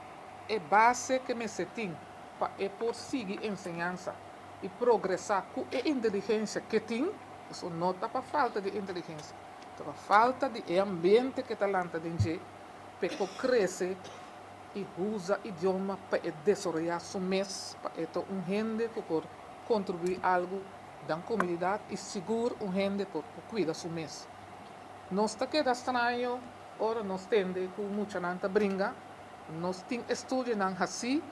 e base ke mester tin pa e por sigui enseñansa i progresá ku e inteligensia ke tin, pasobra no ta pa falta di inteligensia, ta pa falta di e ambiente ke ta lanta den dje p'e por krese i usa idioma pa e desaroyá su mes, pa e ta un hende ku por kontribuí algu den komunidat i sigur un hende por kuida su mes. Nos ta keda straño ora nos tende ku muchanan ta bringa. Nos tin estudionan hasí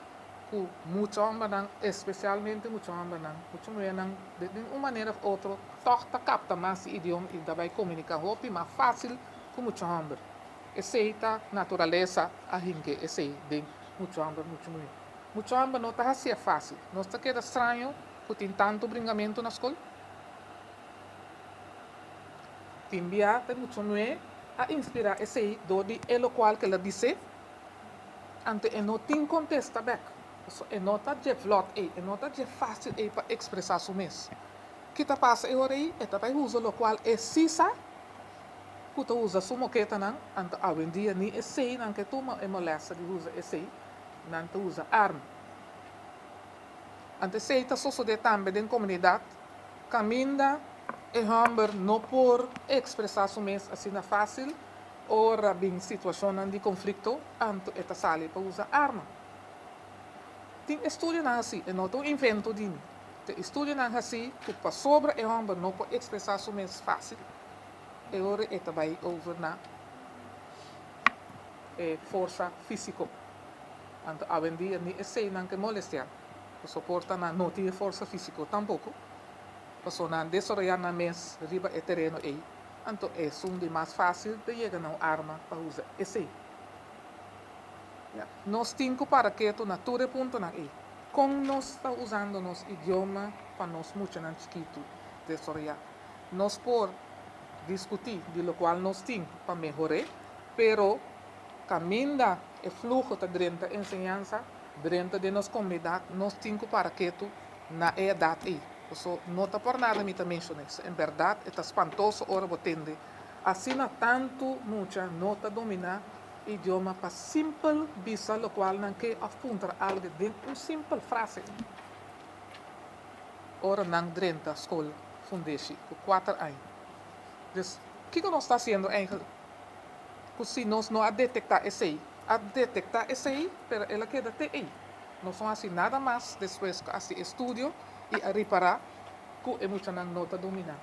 ku mucha hòmbernan, espesialmente mucha hòmbernan, mucha muhernan di un manera òf otro tòg ta kapta mas e idioma i ta bai komuniká hopi mas fásil ku mucha hòmber. Esei ta naturalesa a hinke esei den mucha hòmber, mucha muhé. Mucha hòmber no ta hasié fásil. Nos ta keda straño ku tin tantu bringamentu na skol. Tin bia ta mucha muhé a inspirá esei dor di e lokual ku el a bis'é, anto e no tin kontesta bèk. Pasobra e no ta dje vlòt ei, e no ta dje fásil ei pa ekspresá su mes. Ki ta pasa e ora ei? E ta bai usa lokual e sí sa. Ku ta usa su moketanan, anto awendia ni esei nan ke tuma e molesta di usa esei, nan ta usa arma. Anto esei ta sosode tambe den komunidat kaminda e hòmber no por ekspresá su mes asina fásil ora bin situashonnan di konflikto, anto e ta sali pa usa arma. Tin estudionan hasi, e no ta un invento di mi, tin estudionan hasi ku pasobra e hòmber no por ekspresá su mes fásil, E ora e ta bai over na e forsa físiko. Anto awendia ni eseinan ke molestiá. Pasobra por ta nan no tin e forsa físiko tampoko. Pasobra nan desaroyá nan mes riba e tereno ei. Anto esun di mas fásil ta yega na un arma pa usa esei. Ya, nos tin ku para ketu na tur e puntonan ei. Kon nos ta usando nos idioma pa nos muchanan chikitu desaroyá? Nos por diskutí di lokual nos tin pa mehor'é, pero kaminda e fluho ta drenta enseñansa, drenta den nos komunidat, nos tin ku para ketu na e edat ei. Paso no ta por nada mi ta menshoná eso. En bèrdat e ta spantoso ora bo tende asina tantu mucha no ta dominá idioma pa simpel bisa lokual nan ke òf puntra algu den un simpel frase. Ora nan drenta skol fundeshi ku kuater aña. Dus, kiko nos ta hasiendo eigenlijk? Ku si nos no a detektá esei, a detektá esei, pero el a keda te ei. Nos no hasi nada mas despues ku a hasi estudio i a ripará ku e muchanan no ta dominá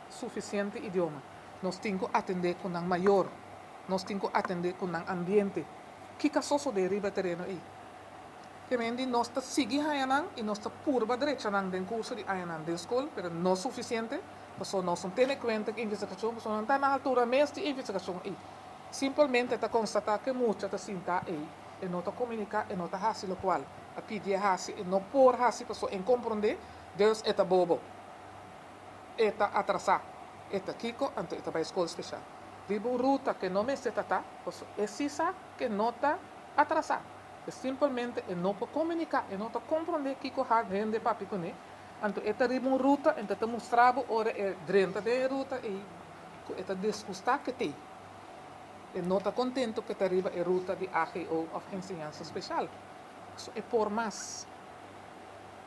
sufisiente idioma. Nos tin ku atendé ku nan mayor, nos tin ku atendé ku nan ambiente. Kiko a sosodé riba e tereno ei? Ke men di nos ta sigui haña nan i nos ta purba drecha nan den kurso di añanan den skol, pero no sufisiente, pasobra nos no tene kuenta ku investigashon, pasobra nan ta na altura mes di investigashon ei. Simpelmente ta konstatá ku e mucha ta sinta ei, e no ta komuniká, e no ta hasi lokual a pidi e hasi, e no por hasi pasobra e no komprondé, dus e ta bobo, e ta atrasá, e ta kiko, anto e ta bai skol speshal. Riba un ruta ku e no mester ta ta, pasobra e si sa ku e no ta atrasá. E simpelmente e no por komuniká, e no ta komprondé kiko har hende papia kuné, anto e ta riba un ruta, ento e ta mustra bo ora e drenta den e ruta ei ku e ta disgustá ku e t'ei. E no ta kontentu ku e ta riba e ruta di AGO òf enseñansa speshal. So e por mas.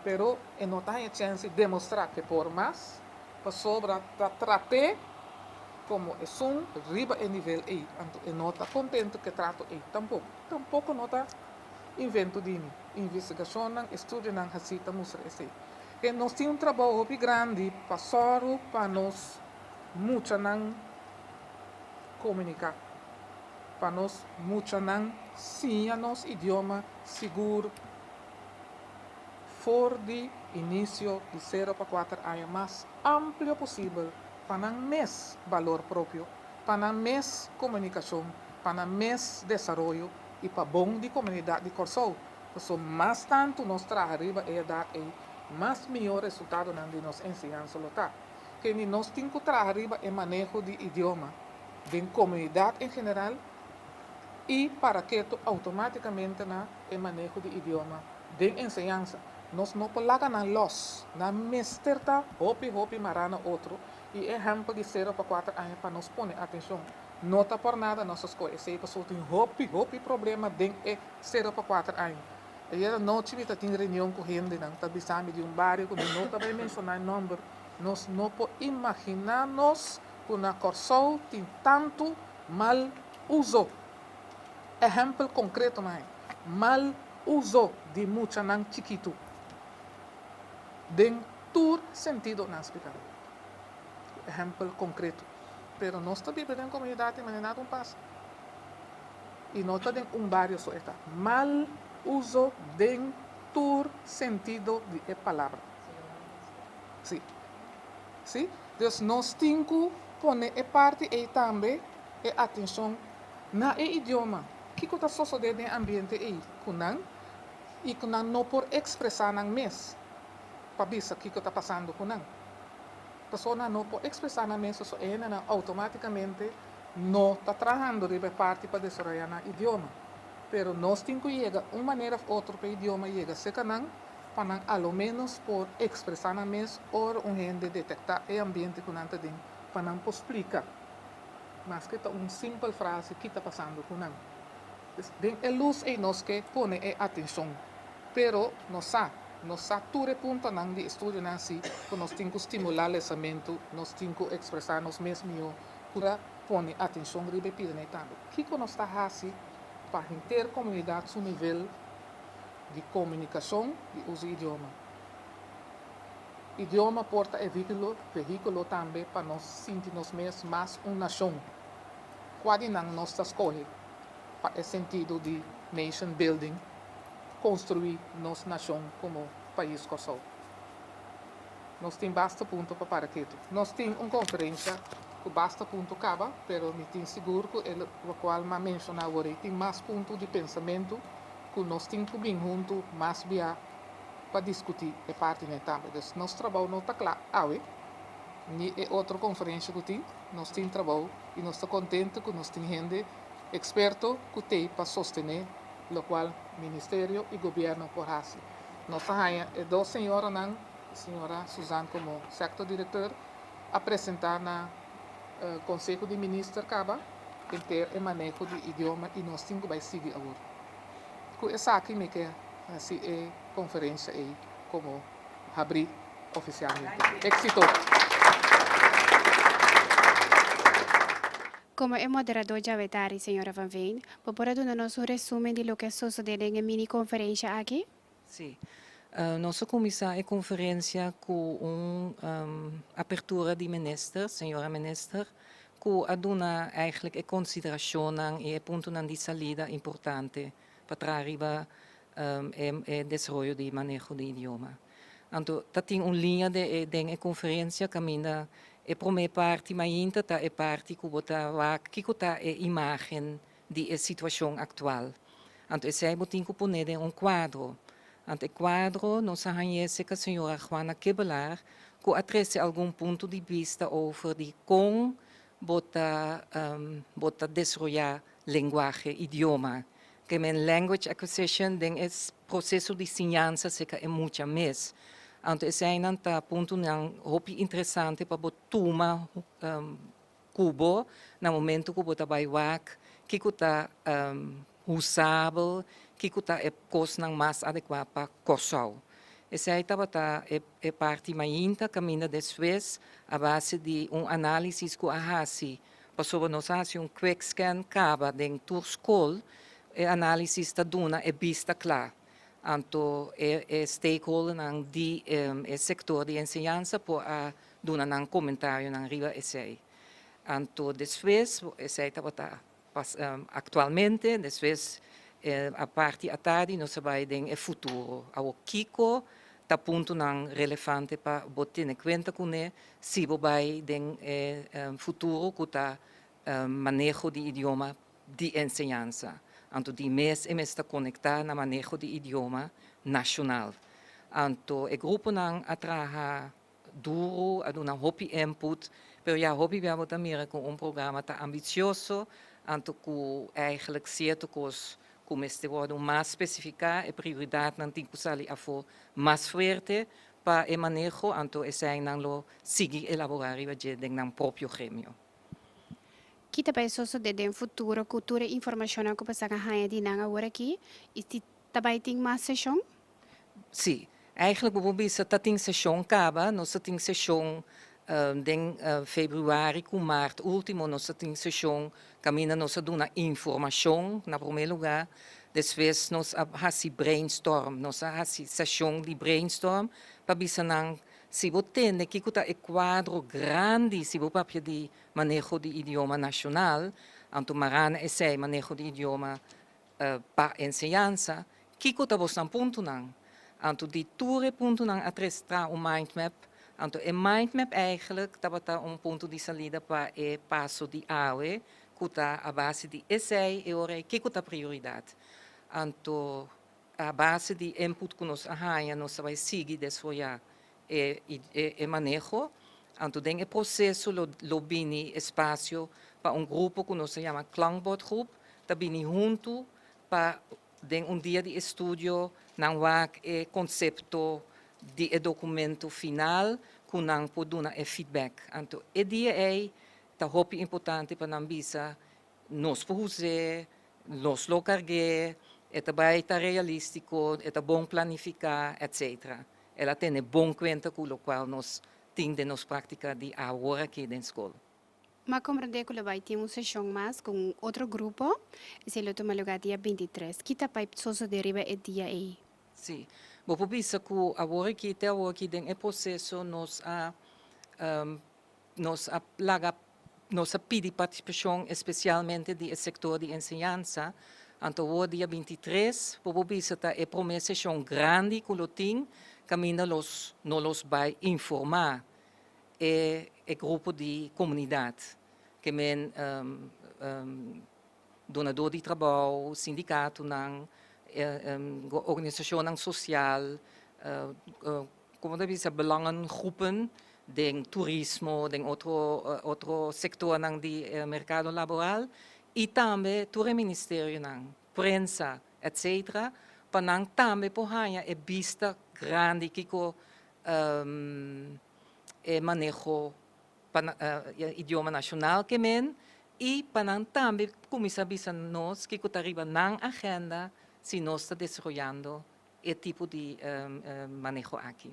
Pero e no ta haña chèns di demostrá ku e por mas, pasobra ta trat'é komo esun riba e nivel ei. Anto e no ta kontentu ku e trato ei tampoko. Tampoko no ta invento di mi. Investigashonnan, estudionan hasí ta mustra esei. E nos tin un trabou hopi grandi pa sòru pa nos muchanan komuniká, pa nos muchanan siña nos idioma sigur for di inisio di sero pa kuater aña mas amplio posibel pa nan mes balor propio, pa nan mes komunikashon, pa nan mes desaroyo i pa bon di komunidat di Kòrsou. Pasobra mas tantu nos traha riba e edat ei, mas mihó resultadonan di nos enseñansa lo ta. Kende nos tin ku traha riba e maneho di idioma den komunidat en general i para ketu outomátikamente na e maneho di idioma den enseñansa. Nos no por laga nan lòs, nan mester ta hopi hopi mará na otro i e ehèmpel di sero pa kuater aña pa nos pone atenshon. No ta por nada nos a skohe esei pasobra tin hopi hopi problema den e sero pa kuater aña. Ayer anochi mi ta tin reunion ku hendenan ta bisa mi di un bario ku mi no ta bai menshoná e nòmber. Nos no por imaginá nos ku na Kòrsou tin tantu mal uso. Ehèmpel konkreto mai, mal uso di muchanan chikitu den tur sentido nan splika. Ehèmpel konkreto. Pero nos ta biba den komunidat i manera nada un pasa. I no ta den un bario so e ta. Mal uso den tur sentido di e palabra. Sí. Sí. Dus nos tin ku pone e parti ei tambe, e atenshon na e idioma. Kiko ta sosodé den e ambiente ei ku nan i ku nan no por ekspresá nan mes pa bisa kiko ta pasando ku nan? Pasobra nan no por ekspresá nan mes, pasobra e hendenan outomátikamente no ta trahando riba e parti pa desaroyá nan idioma. Pero nos tin ku yega un manera òf otro pa e idioma yega serka nan pa nan a lo ménos por ekspresá nan mes ora un hende detektá e ambiente ku nan ta den pa nan por splika maske ta un simpel frase ki ta pasando ku nan. Pues den e lus ei nos ke pone e atenshon. Pero nos sa, nos sa tur e puntonan di estudionan si ku nos tin ku stimulá lesamentu, nos tin ku ekspresá nos mes mihó, ku ta pone atenshon riba e pidanan tambe. Kiko nos ta hasi pa henter komunidat su nivel di komunikashon di uso idioma? Idioma por ta e vehíkulo tambe pa nos sinti nos mes mas un nashon. Kua di nan nos ta skohe pa e sentido di nation building, konstruí nos nashon komo pais Kòrsou? Nos tin basta punto pa para ketu. Nos tin un konferensha ku basta punto kaba, pero mi tin sigur ku e lokual m'a menshoná awor ei tin mas punto di pensamentu ku nos tin ku bin huntu mas bia pa diskutí e partinan tambe. Dus nos trabou no ta kla awe, ni e otro konferensha ku tin. Nos tin trabou i nos ta kontentu ku nos tin hende eksperto ku t'ei pa sostené lokual ministerio i gobièrnu por hasi. Nos ta haña e dos señoranan, señora Suzanne komo sektor direktor a presentá na Konseho di Minister kaba. henter e maneho di idioma i nos tin ku bai sigui awor. Ku esaki mi ke hasi e konferensha ei komo habrí ofisialmente. Éksito! Komo e moderadó djawe tari, señora Van Veen, bo por a duna nos un resúmen di loke a sosodé den e mini konferensha aki? Sí. Nos a kuminsá e konferensia ku un apertura di minister, señora minister, ku a duna eigenlijk e konsiderashonnan i e puntonan di salida importante pa traha riba e desaroyo di maneho di idioma. Anto ta tin un liña den e konferensia kaminda e promé parti mainta ta e parti ku bo ta wak kiko ta e imágen di e situashon aktual. Anto esei bo tin ku pone den un kuadro. Anto e kuadro nos a hañ'é serka señora Juana Kibbelaar ku a trese algun punto di bista over di kon bo ta desaroyá lenguahe, idioma. Ke men language acquisition den e proseso di siñansa serka e mucha mes. Anto eseinan ta puntonan hopi interesante pa bo tuma ku bo na momento ku bo ta bai wak kiko ta usabel, kiko ta e kosnan mas adekuá pa Kòrsou. Esei tabata e parti mainta. Kaminda despues, a base di un análisis ku a hasi, pasobra nos a hasi un quick scan kaba den tur skol, e análisis ta duna e bista kla. Anto e stakeholdernan di e sektor di enseñansa por a duna nan komentarionan riba esei. Anto despues, esei tabata aktualmente, despues a parti atardi nos a bai den e futuro. Awor kiko ta puntonan relevante pa bo tene kuenta kuné si bo bai den e futuro ku ta maneho di idioma di enseñansa. Anto di mes e mes ta konektá na maneho di idioma nashonal. Anto e gruponan a traha duru, a duna hopi input, pero ya hopi bia bo ta mira ku un programa ta ambisioso, anto ku eigenlijk sierto kos ku mester wòrdu mas spesifiká, e prioridatnan tin ku sali afó mas fuerte pa e maneho, anto eseinan lo sigui elaborá riba dje den nan propio gremio. Ki ta bai sosodé den futuro ku tur e informashonnan ku boso a haña di nan awor aki i si ta bai tin mas seshon? Sí, eigenlijk bo bisa ta tin seshon kaba, nos tin seshon den febrüari ku mart último nos tin seshon kaminda nos a duna informashon na promé lugá, despues nos a hasi brainstorm, nos a hasi seshon di brainstorm pa bisa nan si bo tende kiko ta e kuadro grandi si bo papia di maneho di idioma nashonal, anto mará na esei maneho di idioma pa enseñansa, kiko ta bosnan puntonan. Anto di tur e puntonan a traha un mind map, anto e mind map eigenlijk tabata un punto di salida pa e paso di awe, ku ta a base di esei e ora kiko ta prioridat. Anto a base di input ku nos a haña, nos bai sigui desaroyá e maneho. Anto den e proseso lo bini espasio pa un grupo ku nos ta yama klankbordgroep, ta bini huntu pa den un dia di estudio nan wak e konsepto di e dokumento final ku nan por duna e feedback. Anto e dia ei ta hopi importante pa nan bisa nos por us'é, nos lo karg'é, e ta bai ta realístiko, e ta bon planifiká, etc. El a tene bon kuenta ku lokual nos tin den nos práktika di awor aki den skol. M'a komprondé ku lo bai tin un seshon mas ku un otro grupo, esei lo tuma lugá dia 23. Ki ta bai sosodé riba e dia ei? Sí. Bo por bisa ku awor aki, te awor aki den e proseso nos a pidi partisipashon espesialmente di e sektor di enseñansa. Anto awor dia 23, bo por bisa ta e promé seshon grandi ku lo tin, kaminda nos bai informá e grupo di komunidat. Ke men dunadó di trabou, sindikatonan, organisashonnan sosial, komo ta bisa, belangengroepen den turismo, den otro sektornan di merkado laboral i tambe tur e ministerionan, prensa, etc. Pa nan tambe por haña e bista grandi kiko e maneho pa idioma nashonal ke men. I pa nan tambe kuminsá bisa nos kiko ta riba nan agenda si nos ta desaroyando e tipo di maneho aki.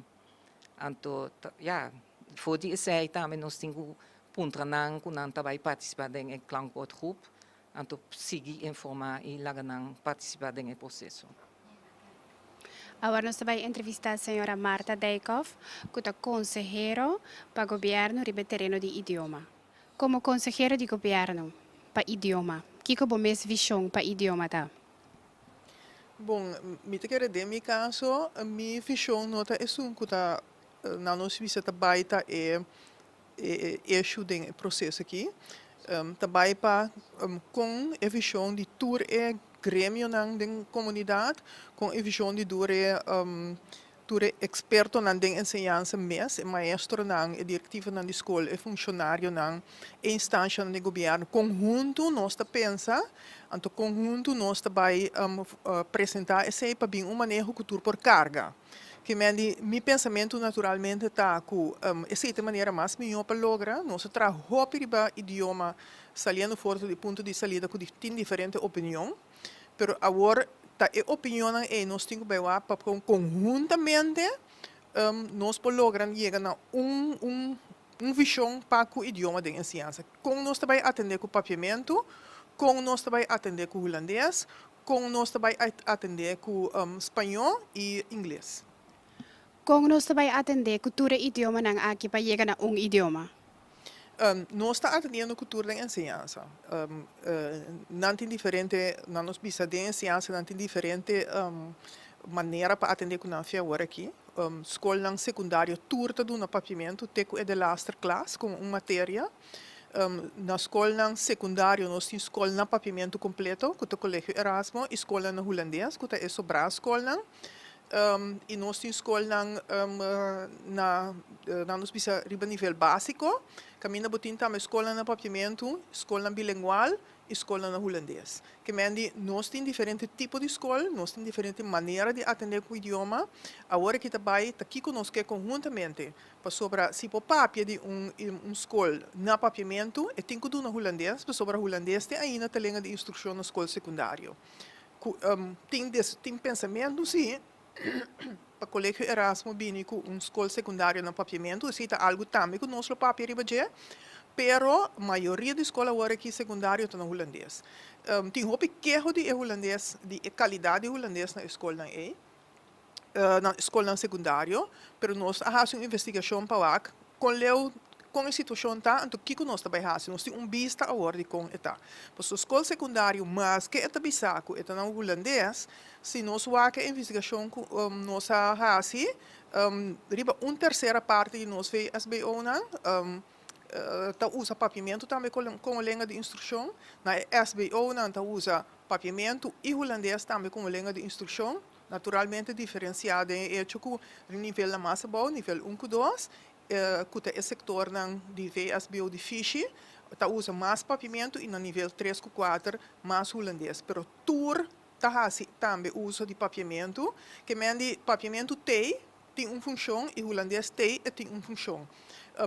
Anto, ya, for di esei tambe nos tin ku puntra nan ku nan ta bai partisipá den e klankbordgroep, anto sigui informá i laga nan partisipá den e proseso. Awor nos ta bai entrevistá señora Marta Dijkhoff, ku ta konsehero pa gobièrnu riba e tereno di idioma. Komo konsehero di gobièrnu pa idioma, kiko bo mes vishon pa idioma ta? Bon, mi ta kere den mi kaso, mi vishon no ta esun ku ta na nos bisa ta bai ta e issue den e proseso aki. Ta bai pa kon e vishon di tur e gremionan den komunidat, kon e vishon di tur e tur e ekspertonan den enseñansa mes, e maestronan, e direktivonan di skol, e funshonarionan, e instanshanan di gobièrnu, kon huntu nos ta pensa, anto kon huntu nos ta bai presentá esei pa bin un maneho ku tur por karga. Ke men di mi pensamentu naturalmente ta ku esei ta e manera mas mihó pa logra. Nos a traha hopi riba idioma saliendo for di punto di salida ku tin diferente opinion. Pero awor ta e opinionnan ei nos tin ku bai wak pa konhuntamente nos por logra yega na un un un vishon pa ku idioma den enseñansa. Kon nos ta bai atendé ku papiamentu, kon nos ta bai atendé ku hulandes, kon nos ta bai atendé ku spañó i ingles. Kon nos ta bai atendé ku tur e idiomanan aki pa yega na un idioma? Nos ta atendiendo ku tur den enseñansa. Nan tin diferente, nan nos bisa den enseñansa nan tin diferente manera pa atendé ku nan fi awor aki. Skolnan sekundario tur ta duna papiamentu te ku e delaster klas komo un materia. Na skolnan sekundario nos tin skol na papiamentu kompleto ku ta Kolegio Erasmo i skolnan na hulandes ku ta e sobrá skolnan. I nos tin skolnan na nan nos bisa riba nivel básiko, kaminda bo tin tambe skolnan na papiamentu, skolnan bilengual i skolnan na hulandes. Ke men di nos tin diferente tipo di skol, nos tin diferente manera di atendé ku idioma. Awor aki ta bai ta kiko nos ke konhuntamente, pasobra si bo papia di un un skol na papiamentu e tin ku duna hulandes, pasobra hulandes te ainda ta lenga di instrukshon na skol sekundario. Ku tin des tin pensamentu si pa Kolegio Erasmo bini ku un skol sekundario na Papiamentu, esei ta algu tambe ku nos lo papia riba dje, pero mayoria di skol awor aki sekundario ta na hulandes. Tin hopi keho di e hulandes, di e kalidat di hulandes na e skolnan ei, na e skolnan sekundario, pero nos a hasi un investigashon pa wak kon leu kon e situashon ta, anto kiko nos ta bai hasi. Nos tin un bista awor di kon e ta. Pasobra skol sekundario, maske e ta bisa ku e ta na hulandes, si nos wak e investigashon ku nos a hasi, riba un tersera parti di nos VSBOnan ta usa papiamentu tambe komo lenga di instrukshon. Na e SBOnan ta usa papiamentu i hulandes tambe komo lenga di instrukshon. Naturalmente diferensiá den e echo ku nivelnan mas abou, nivel un ku dos, ku ta e sektornan di VSBO di fishi, ta usa mas papiamentu i na nivel tres ku kuater mas hulandes. Pero tur ta hasi tambe uso di papiamentu. Ke men di papiamentu tei tin un funshon i hulandes tei e tin un funshon.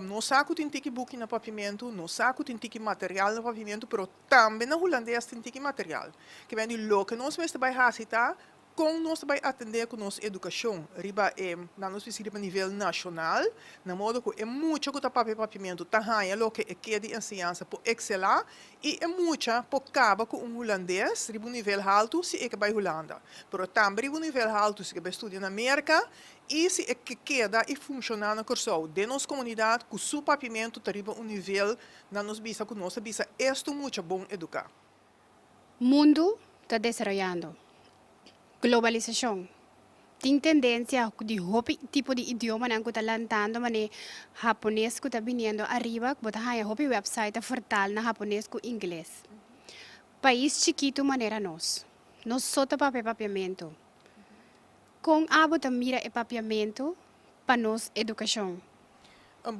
Nos sa ku tin tiki buki na papiamentu, nos sa ku tin tiki material na papiamentu, pero tambe na hulandes tin tiki material. Ke men di loke nos mester bai hasi ta Kon nos ta bai atendé ku nos edukashon riba e, nan nos bisa riba nivel nashonal, na modo ku e mucha ku ta papia papiamentu ta haña loke e ke di enseñansa por ekselá i e mucha por kaba ku un hulandes riba un nivel haltu si e ke bai Hulanda, pero tambe riba un nivel haltu si ke bai studia na Merka i si e ke keda i funshoná na Kòrsou den nos komunidat ku su papiamentu ta riba un nivel nan nos bisa ku nos ta bisa estu mucha bon eduká. Mundu ta desaroyando. Globalisashon. Tin tendensia di hopi tipo di idiomanan ku ta lantando manera hapones ku ta biniendo ariba, bo ta haña hopi website ta vertaal na hapones ku ingles. Pais chikitu manera nos, nos so ta papia papiamentu. Kon abo ta mira e papiamentu pa nos edukashon?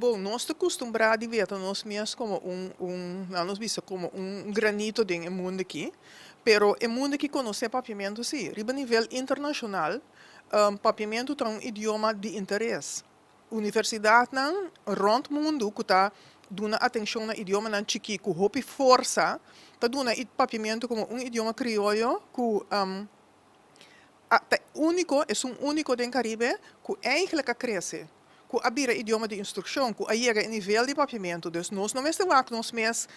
Bon, nos ta kustumbrá di weta nos mes komo un, un, nan nos bisa komo un granito den e mundu aki, pero e mundu aki konosé papiamentu sí. Riba nivel internashonal, papiamentu ta un idioma di interes. Universidatnan rònt mundu ku ta. duna atenshon na idiomanan chikí ku hopi forsa, ta duna e papiamentu komo un idioma krioyo ku a ta úniko, esun úniko den Karibe ku eigentlik a krese, ku a bira idioma di instrukshon, ku a yega e nivel di papiamentu. Dus nos no mester wak nos mes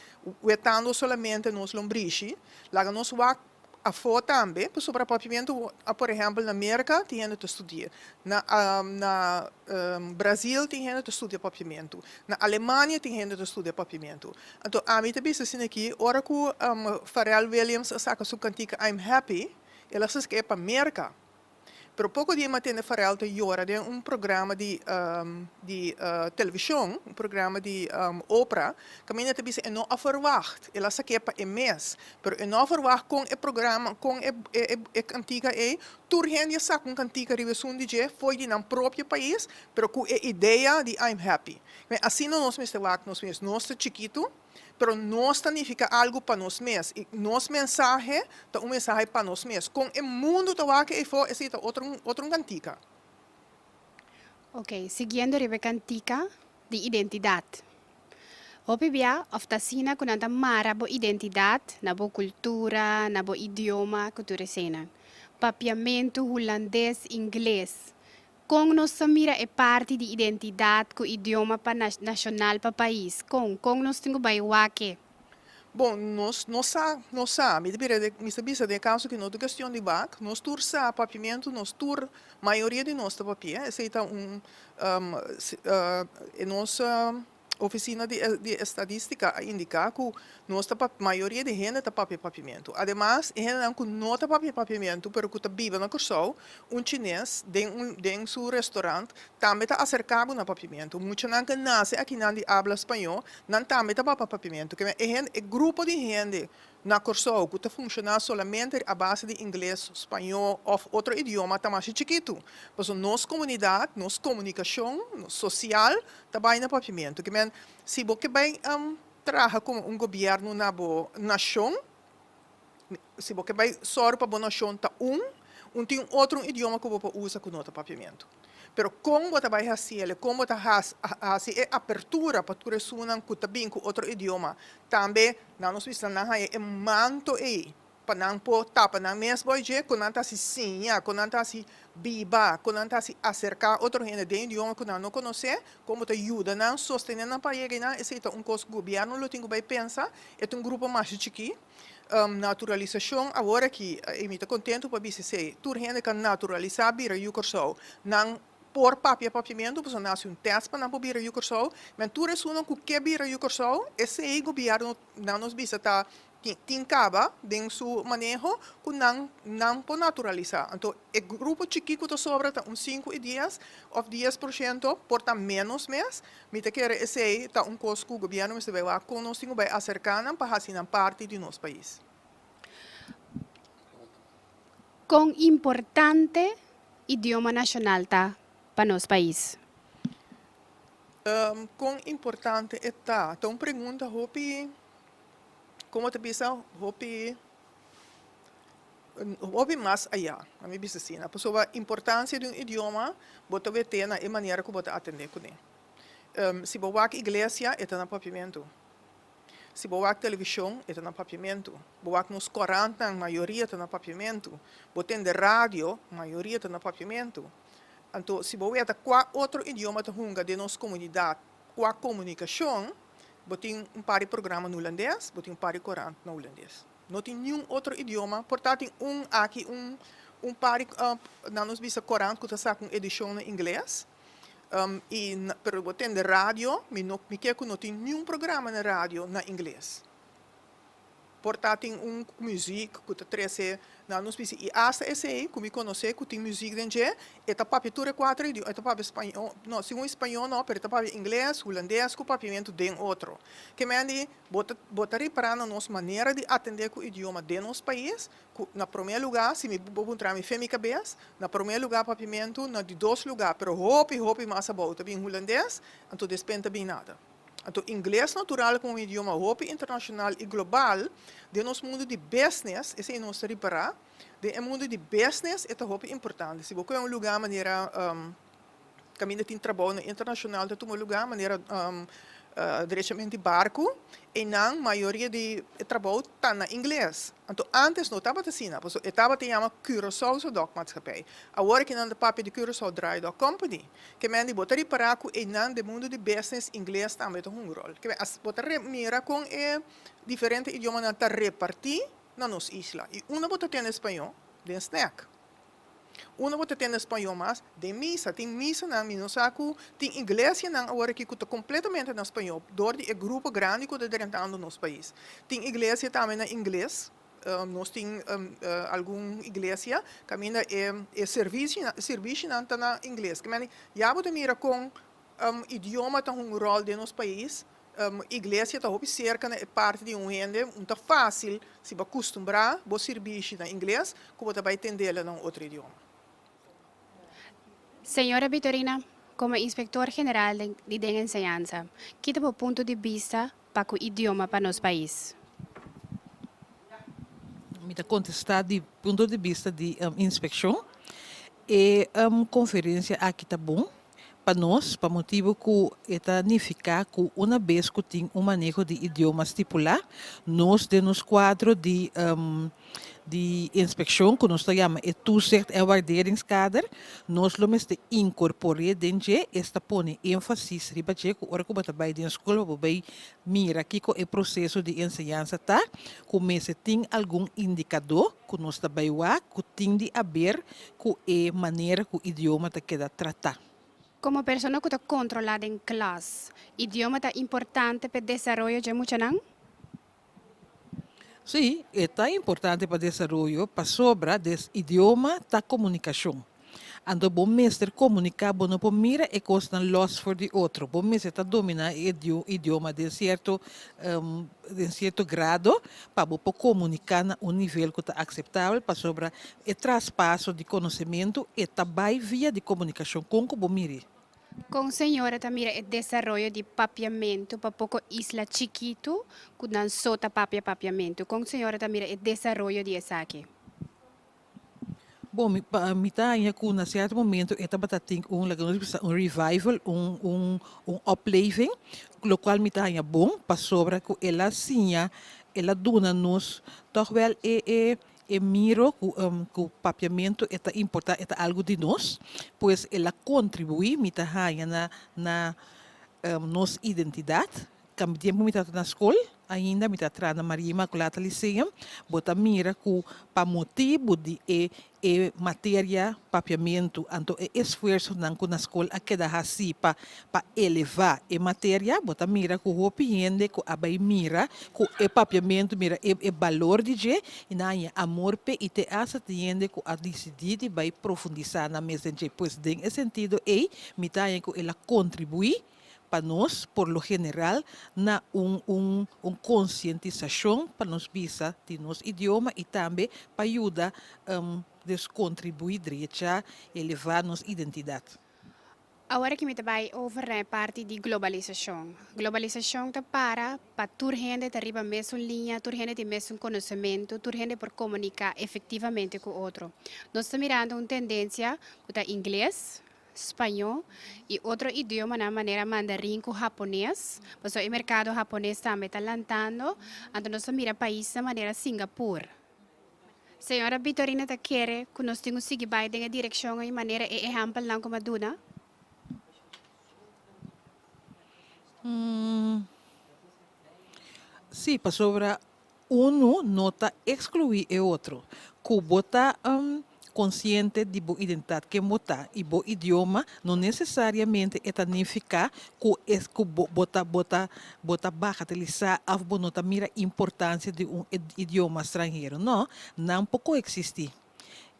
wetando solamente nos lombrishi, laga nos wak afó tambe, pasobra papiamentu por ehèmpel na Merka tin hende ta studi'é, na na Brazil tin hende ta studia papiamentu, na Alemania tin hende ta studia papiamentu. Anto ami ta bisa asina aki, ora ku Pharrell Williams a saka su kantika I'm Happy, el a sask'é pa Merka. Pero poko dia mi a tende Pharrell ta yora den un programa di di televishon, un programa di Oprah, kaminda e ta bisa e no a verwacht, el a sak'é pa e mes, pero e no a verwacht kon e programa, kon e e kantika ei, tur hende a saka un kantika riba esun di dje fo'i di nan propio pais, pero ku e idea di I'm happy. Asina nos mester wak nos mes, nos ta chikitu, Pero nos ta nifica algo pa nos mes y nos mensahe ta un mensahe pa nos mes. Con e mundo ta wak eyfo esey ta otro otro un cantica. Ok, siguiendo riba e cantica di identidad. Hopi bia of ta asina cu nan ta mara bo identidad na bo cultura, na bo idioma cu tur eseynan. Papiamentu, Hulandes, Ingles. Kon nos ta mira e parti di identidat ku idioma pa nashonal pa pais? Kon? Kon nos tin ku bai wak e? Bon, nos no sa, nos sa. Mi ta bira de, mi ta bisa den e kaso ki no ta kestion di wak. Nos tur sa papiamentu, nos tur, mayoria di nos ta papia. Esei ta un, e nos. Oficina di di Estadistica a indica cu nos ta papia, mayoria di hende ta papia papiamentu. Ademas, e hendenan cu no ta papia papiamentu pero cu ta biba na Corsou, un chines den un den su restaurant tambe ta acerca bo na papiamentu. Muchanan cu nace akinan di habla spañó, nan tambe ta papia papiamentu. Keme e hende, e grupo di hende Na Kòrsou ku ta funshoná solamente a base di ingles, spañó òf otro idioma ta masha chikitu. Pasobra nos komunidat, nos komunikashon sosial ta bai na papiamentu. Ke men, si bo ke bai traha komo un gobièrnu na bo nashon, si bo ke bai sòru pa bo nashon ta un, un tin un otro un idioma ku bo por usa ku no ta papiamentu. Pero kon bo ta bai hasi el? Kon bo ta hasi e apertura pa tur esunnan ku ta bin ku otro idioma? Tambe nan nos bisa nan haña e manto ei pa nan por tapa nan mes bo dje kon nan ta hasi siña, kon nan ta hasi biba, kon nan ta hasi aserká otro hende den idioma ku nan no konosé, kon bo ta yuda nan sostené nan pa yega einan. Esei ta un kos ku gobièrnu lo tin ku bai pensa. E ta un grupo masha chikí. Naturalisashon awor aki, i mi ta kontentu pa bisa esei, tur hende ka naturalisá bira yu Kòrsou. Nan por papia papiamentu pasobra nan hasi un tèst pa nan por bira yu Kòrsou. Men tur esunnan ku ke bira yu Kòrsou, esei gobièrnu nan nos bisa ta tin kaba den su maneho ku nan nan por naturalisá. Anto e grupo chikí ku ta sobra ta un sinku i dies òf dies por shento, por ta ménos mes. Mi ta kere esei ta un kos ku gobièrnu mester bai wak kon nos tin ku bai aserká nan pa hasi nan parti di nos pais. Kon importante idioma nashonal ta pa nos pais? Kon importante e ta? Ta un pregunta hopi, komo ta bisa, hopi hopi mas ayá, a mi bisa asina. Pasobra importancia di un idioma bo ta wete na e manera ku bo ta atendé kuné. Si bo wak iglesia, e ta na papiamentu. Si bo wak televishon, e ta na papiamentu. Bo wak nos korantnan, mayoria ta na papiamentu. Bo tende radio, mayoria ta na papiamentu. Anto, si bo weta kua otro idioma ta hunga den nos komunidat, kua komunikashon, bo tin un par di programa na hulandes, bo tin un par di korant na hulandes. No tin niun otro idioma, por ta tin un aki un un par di nan nos bisa korant ku ta saka un edishon na ingles i pero bo tende radio mi no mi ke ku no tin niun programa na radio na ingles. Por ta tin un muzik ku ta trese nan nos bisa i asta esei ku mi konosé ku tin muzik den dje e ta papia tur e kuater idioma e ta papia spañó no segun spañó no pero e ta papia ingles, hulandes ku papiamentu den otro. Ke men di Bo ta bo ta ripará na nos manera di atendé ku idioma den nos pais, ku na promé lugá, si mi bo puntra mi fe mi kabes, na promé lugá papiamentu, na di dos lugá, pero hopi hopi mas abou ta bin hulandes, anto despen ta bin nada. Anto ingles natural komo un idioma hopi internashonal i global, den nos mundu di business, esei nos ta ripará, den e mundu di business e ta hopi importante. Si bo kohe un lugá manera kaminda tin trabounan internashonal ta tuma lugá, manera. Drechament di barku, einan mayoria di e trabou ta na ingles. Anto ántes no tabata asina, pasobra e tabata yama Curaçaose Dokmaatschappij. Awor aki nan ta papia di Curaçao Dry Dock Company. Ke men di bo ta ripará ku einan den mundu di business ingles tambe ta hunga ròl. Ke men as bo ta mira kon e diferente idiomanan ta repartí na nos isla. I unda bo ta tende spañó? Den snack. Unda bo ta tende spañó mas? Den misa. Tin misanan, mi no sa ku tin iglesianan awor aki ku ta kompletamente na spañó dor di e grupo grandi ku ta drentando nos pais. Tin iglesia tambe na ingles. Nos tin algun iglesia kaminda e e servishinan ta na ingles. Ya bo ta mira kon idioma ta hunga un ròl den nos pais. Iglesia ta hopi serka na e parti di un hende, un ta fásil si bo a kustumbrá bo sirbishi na ingles ku bo ta bai tendela na un otro idioma. Señora Bitorina, komo Inspektor General di den Enseñansa, ki ta bo punto di bista pa ku idioma pa nos pais? Mi ta kontestá di punto di bista di inspekshon, e konferensia aki ta bon pa nos pa motibu ku e ta nifiká ku una bes ku tin un maneho di idioma stipulá, nos den nos kuadro di di inspekshon ku nos ta yama e toezicht en waarderingskader, nos lo mester inkorpor'é den dje, esta pone énfasis riba dje ku ora ku bo ta bai den skol pa bo bai mira kiko e proseso di enseñansa ta, ku mester tin algun indikadó ku nos ta bai wak ku tin di aber ku e manera ku idioma ta keda tratá. Komo persona ku ta kontrolá den klas, idioma ta importante p'e desaroyo dje muchanan? Sí, e ta importante pa desaroyo pasobra des idioma ta komunikashon. Anto bo mester komuniká, bo no por mira e kosnan lòs for di otro. Bo mester ta dominá e idioma den sierto den sierto grado pa bo por komuniká na un nivel ku ta akseptabel pasobra e traspaso di konosementu e ta bai via di komunikashon kon ku bo mir'é. Kon señora ta mira e desaroyo di papiamentu pa poko isla chikitu ku nan so ta papia papiamentu? Kon señora ta mira e desaroyo di esaki? Bon, mi pa mi ta haña ku na sierto momento e tabata tin un laga nos bisa un revival, un un un opleving, lokual mi ta haña bon pasobra ku el a siña, el a duna nos tòg wèl e e E miro ku ku papiamentu e ta importá, e ta algu di nos, pues el a kontribuí, mi ta haña na na nos identidat. Kambia tiempo mi tabata na skol, ainda mi ta traha na Maria Immaculata Lyceum, bo ta mira ku pa motibu di e e materia papiamentu, anto e esfuersonan ku na skol a keda hasi pa pa elevá e materia, bo ta mira ku hopi hende ku a bai mira ku e papiamentu, mira e e balor di dje i nan haña amor p'e i te asta tin hende ku a disidí di bai profundisá nan mes den dje. Pues den e sentido ei mi ta haña ku el a kontribuí pa nos por lo general na un un un konsientisashon pa nos bisa di nos idioma i tambe pa yuda dus kontribuí drecha elevá nos identidat. Awor aki mi ta bai over na e parti di globalisashon. Globalisashon ta para pa tur hende ta riba mesun liña, tur hende tin mesun konosementu, tur hende por komuniká efektivamente ku otro. Nos ta mirando un tendensia ku ta ingles, spañó i otro idiomanan manera mandarin ku hapones, pasobra e merkado hapones tambe ta lantando, anto nos ta mira paisnan manera Singapur. Señora Bitorina ta kere ku nos tin ku sigui bai den e direkshon ei manera e ehèmpelnan ku mi a duna? Sí, pasobra Unu no ta ekskluí e otro. Ku bo ta konsiente di bo identidat, ken bo ta i bo idioma, no nesesariamente e ta nifiká ku es ku bo bo ta bo ta bo ta bagatelisá òf bo no ta mira importansia di un idioma stranhero. No, nan por koeksistí.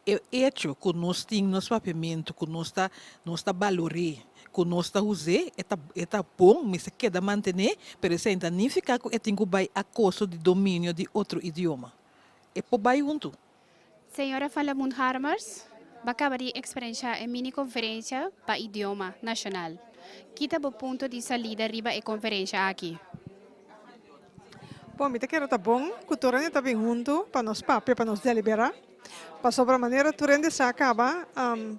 E echo ku nos tin nos papiamentu, ku nos ta nos ta balor'é, ku nos ta us'é, e ta e ta bon, mester keda mantené, pero esei no ta nifiká ku e tin ku bai a kosto di dominio di otro idioma. E por bai huntu. Señora Falamund Harmers, Bo a kaba di eksperenshá e mini konferensha pa idioma nashonal. Ki ta bo punto di salida riba e konferensha aki? Bon, mi ta kere ta bon ku tur hende ta bin huntu pa nos papia, pa nos deliberá. Pasobra manera tur hende sa kaba,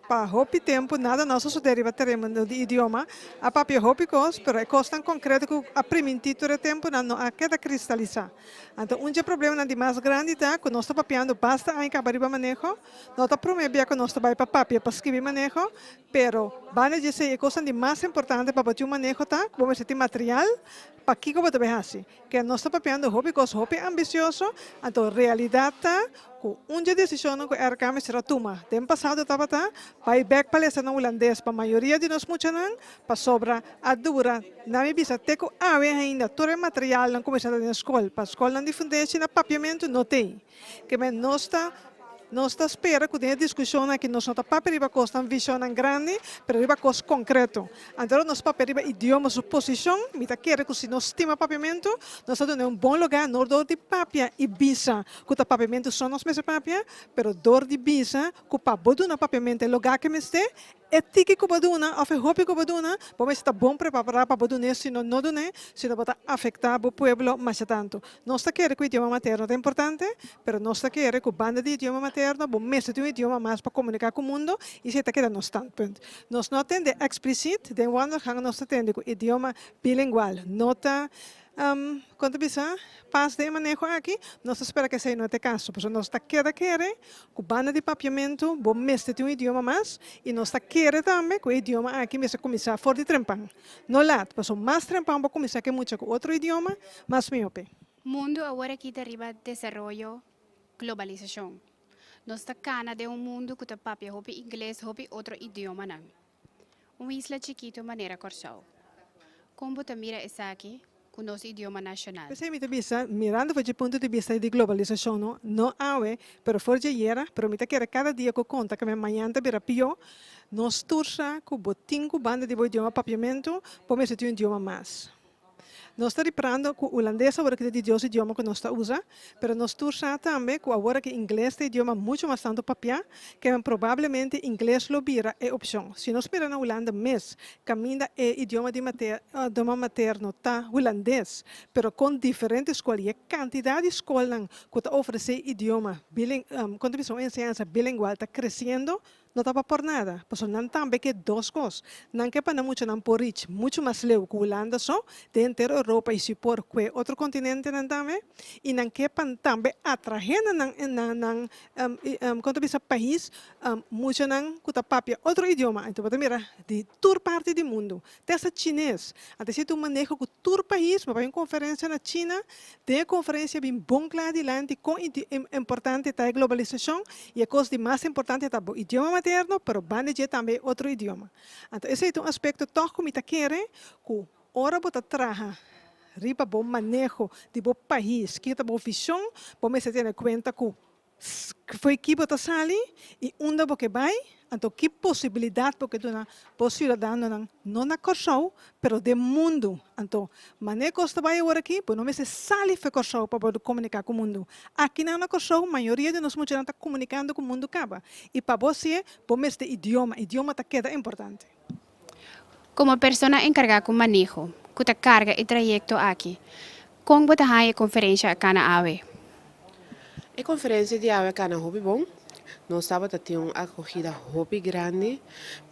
pa hopi tempu nada no a sosodé riba tereno di idioma. A papia hopi kos, pero e kosnan konkreto ku a primintí tur e tempunan no a keda kristalisá. Anto un dje problemanan di mas grandi ta ku nos ta papiando basta aña kaba riba maneho. No ta promé bia ku nos ta bai pa papia pa skibi maneho, pero banda dje esei e kosnan di mas importante pa bo tin un maneho ta ku bo mester tin material pa kiko bo ta bai hasi. Ke nos ta papiando hopi kos hopi ambisioso, anto realidat ta ku un dje desishonnan ku RK mester a tuma den pasado tabata bai bèk pa lesa na hulandes pa mayoria di nos muchanan, pasobra a dura na mi bisa te ku awe ainda tur e materialnan ku mester ta den skol pa skolnan di fundeshi na papiamentu no t'ei. Ke men nos ta nos ta spera ku den e diskushonnan aki nos no ta papia riba kosnan vishonnan grandi, pero riba kos konkreto. Anto nos papia riba idioma su posishon, mi ta kere ku si nos stima papiamentu, nos ta duna e un bon lugá no dor di papia i bisa ku ta papiamentu so nos mester papia, pero dor di bisa ku pa bo duna papiamentu e lugá ke mester, E tiki ku bo duna òf e hopi ku bo duna, bo mester ta bon prepará pa bo dun'é, si no no dun'é, si no bo ta afektá bo pueblo masha tantu. Nos ta kere ku idioma materno ta importante, pero nos ta kere ku banda di idioma materno bo mester tin un idioma mas pa komuniká ku mundo i esei ta keda nos standpunt. Nos no a tende eksplisit, den wandelgang nos ta tende ku idioma bilingual no ta Kon ta bisa, pas den e maneho aki, nos ta spera ku esei no ta e kaso, pasobra nos ta keda kere ku banda di papiamentu bo mester tin un idioma mas i nos ta kere tambe ku e idioma aki mester kuminsá for di trempan, no lat, pasobra mas trempan bo kuminsá ku e mucha ku otro idioma, mas mihó p'e. Mundu awor aki ta riba desaroyo globalisashon. Nos ta kana den un mundu ku ta papia hopi ingles, hopi otro idiomanan. Un isla chikitu manera Kòrsou. Kon bo ta mira esaki ku nos idioma nashonal? P'esei mi ta bisa, mirando for dje punto di bista di globalisashon no, no awe, pero for dje ayera, pero mi ta kere kada dia ku konta ku mi mañan ta bira pió, nos tur sa ku bo tin ku banda di bo idioma papiamentu, bo mester tin un idioma mas. Nos ta riparando ku hulandes awor aki ta di dos idioma ku nos ta usa, pero nos tur sa tambe ku awor aki ingles ta idioma muchu mas tantu papiá, ke probablemente ingles lo bira e opshon. Si nos mira na Hulanda mes, kaminda e idioma di idioma materno ta hulandes, pero kon diferente skol i e kantidat di skolnan ku ta ofresé idioma biling, kon ta bisa un enseñansa bilingual ta kresiendo, No ta pa por nada, pasobra nan tambe ke dos kos. Nan ke pa nan muchanan por reach muchu mas leu ku Hulanda so, den henter Europa i si por kue otro kontinentenan tambe. I nan ke pa tambe atrahe na nan na nan kon ta bisa pais muchanan ku ta papia otro idioma. Anto bo ta mira di tur parti di mundu, te hasta chines. Anto esei ta un maneho ku tur pais, bo bai un konferensia na China, Den e konferensia bin bon kla dilanti kon importante ta e globalisashon i e kos di mas importante ta bo idioma materno pero banda dje tambe e otro idioma. Anto esei ta un aspekto tòg ku mi ta kere ku ora bo ta traha riba bo maneho di bo pais, kiko ta bo vishon, bo mester tene kuenta ku Fo'i ki bo ta sali i unda bo ke bai, anto ki posibilidat bo ke duna bo siudadanonan, no na Kòrsou, pero den mundu. Anto, manera kos ta bai awor aki, bo no mester sali fo'i Kòrsou pa bo komuniká ku mundu. Akinan na Kòrsou, mayoria di nos muchanan ta komunikando ku mundu kaba. I pa bo hasié, bo mester idioma. Idioma ta keda importante. Komo persona enkargá ku maneho ku ta karga e trayekto aki, kon bo ta haña e konferensha a kana awe? E konferensia di awe a kana hopi bon. Nos tabata tin un akogida hopi grandi.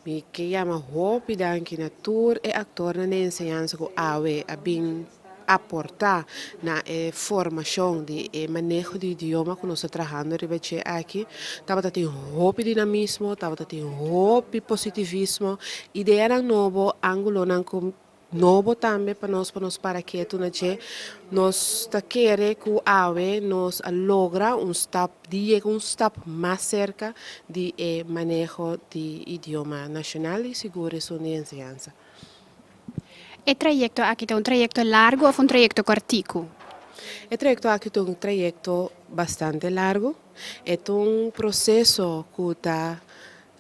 Mi ke yama hopi danki na tur e aktornan di enseñansa ku awe a bin aportá na e formashon di e maneho di idioma ku nos ta trahando riba dje aki. Tabata tin hopi dinamismo, tabata tin hopi positivismo, ideanan nobo, ángulonan ku nobo tambe pa nos pa nos para ketu na dje. Nos ta kere ku awe nos a logra un stap di yega un stap mas serka di e maneho di idioma nashonal i sigur esun di enseñansa. E trayekto aki ta un trayekto largu òf un trayekto kòrtiku? E trayekto aki ta un trayekto bastante largu. E ta un proseso ku ta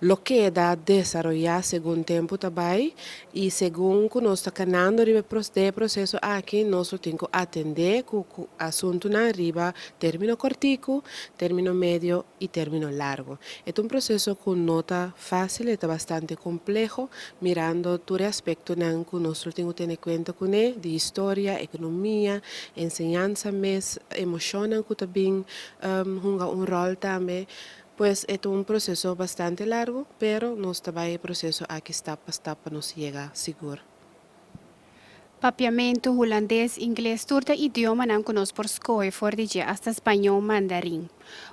lo keda desaroyá segun tempu ta bai i segun ku nos ta kanando riba e proseso aki nos lo tin ku atendé ku asuntunan riba término kòrtiku, término medio i término largu. E ta un proseso ku no ta fásil, e ta bastante kompleho, mirando tur e aspektonan ku nos lo tin ku tene kuenta kuné, di historia, ekonomia, enseñansa mes, emoshonnan ku ta bin hunga un ròl tambe. Pues e ta un proseso bastante largu, pero nos ta bai e proseso aki stap pa stap pa nos yega sigur. Papiamentu, hulandes, ingles, tur ta idiomanan ku nos por skohe for di dje, asta spañó, mandarin.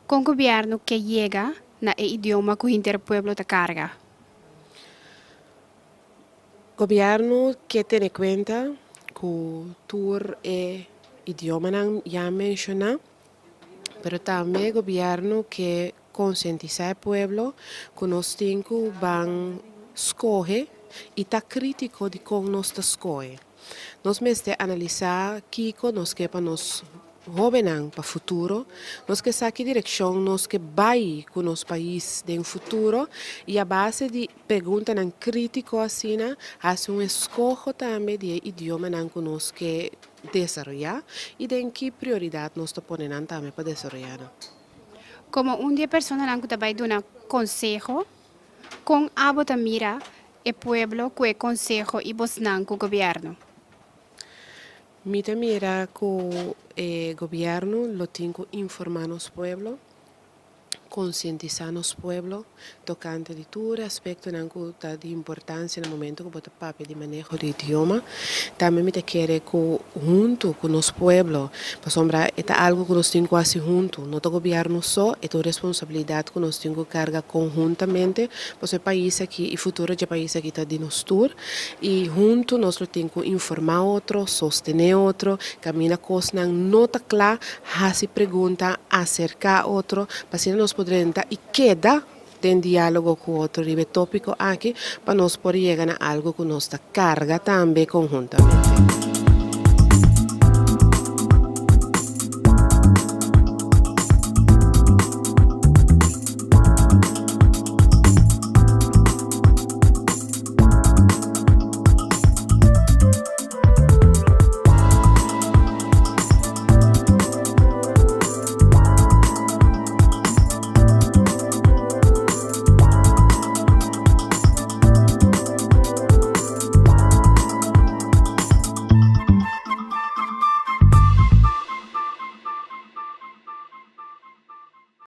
Kon gobièrnu ke yega na e idioma ku hinter pueblo ta karga? Gobièrnu ke tene kuenta ku tur e idiomanan ya menshoná, pero tambe gobièrnu ke konsientisá e pueblo ku nos tin ku ban skohe i ta krítiko di kon nos ta skohe. Nos mester analisá kiko nos ke pa nos hóbennan pa futuro, nos ke sa ki direkshon nos ke bai ku nos pais den futuro i a base di preguntanan krítiko asina hasi un eskoho tambe di e idiomanan ku nos ke desaroyá i den ki prioridat nos ta pone nan tambe pa desaroyá nan. Komo un di e personanan ku ta bai duna konseho, kon abo ta mira e pueblo ku e konseho i bosnan ku gobièrnu? Mi ta mira ku e gobièrnu lo tin ku informá nos pueblo, konsientisá nos pueblo tokante di tur e aspektonan ku ta di importansia na momento ku bo ta papia di maneho di idioma. Tambe mi ta kere ku huntu ku nos pueblo, pasobra e ta algu ku nos tin ku hasi huntu, no ta gobièrnu so, e ta un responsabilidat ku nos tin ku karga konhuntamente, pasobra e pais aki i futuro dje pais aki ta di nos tur i huntu nos lo tin ku informá otro, sostené otro, kaminda kosnan no ta kla, hasi pregunta, aserká otro, pa asina nos por drenta i keda den diálogo ku otro riba e tópiko aki pa nos por yega na algu ku nos ta karga tambe konhuntamente.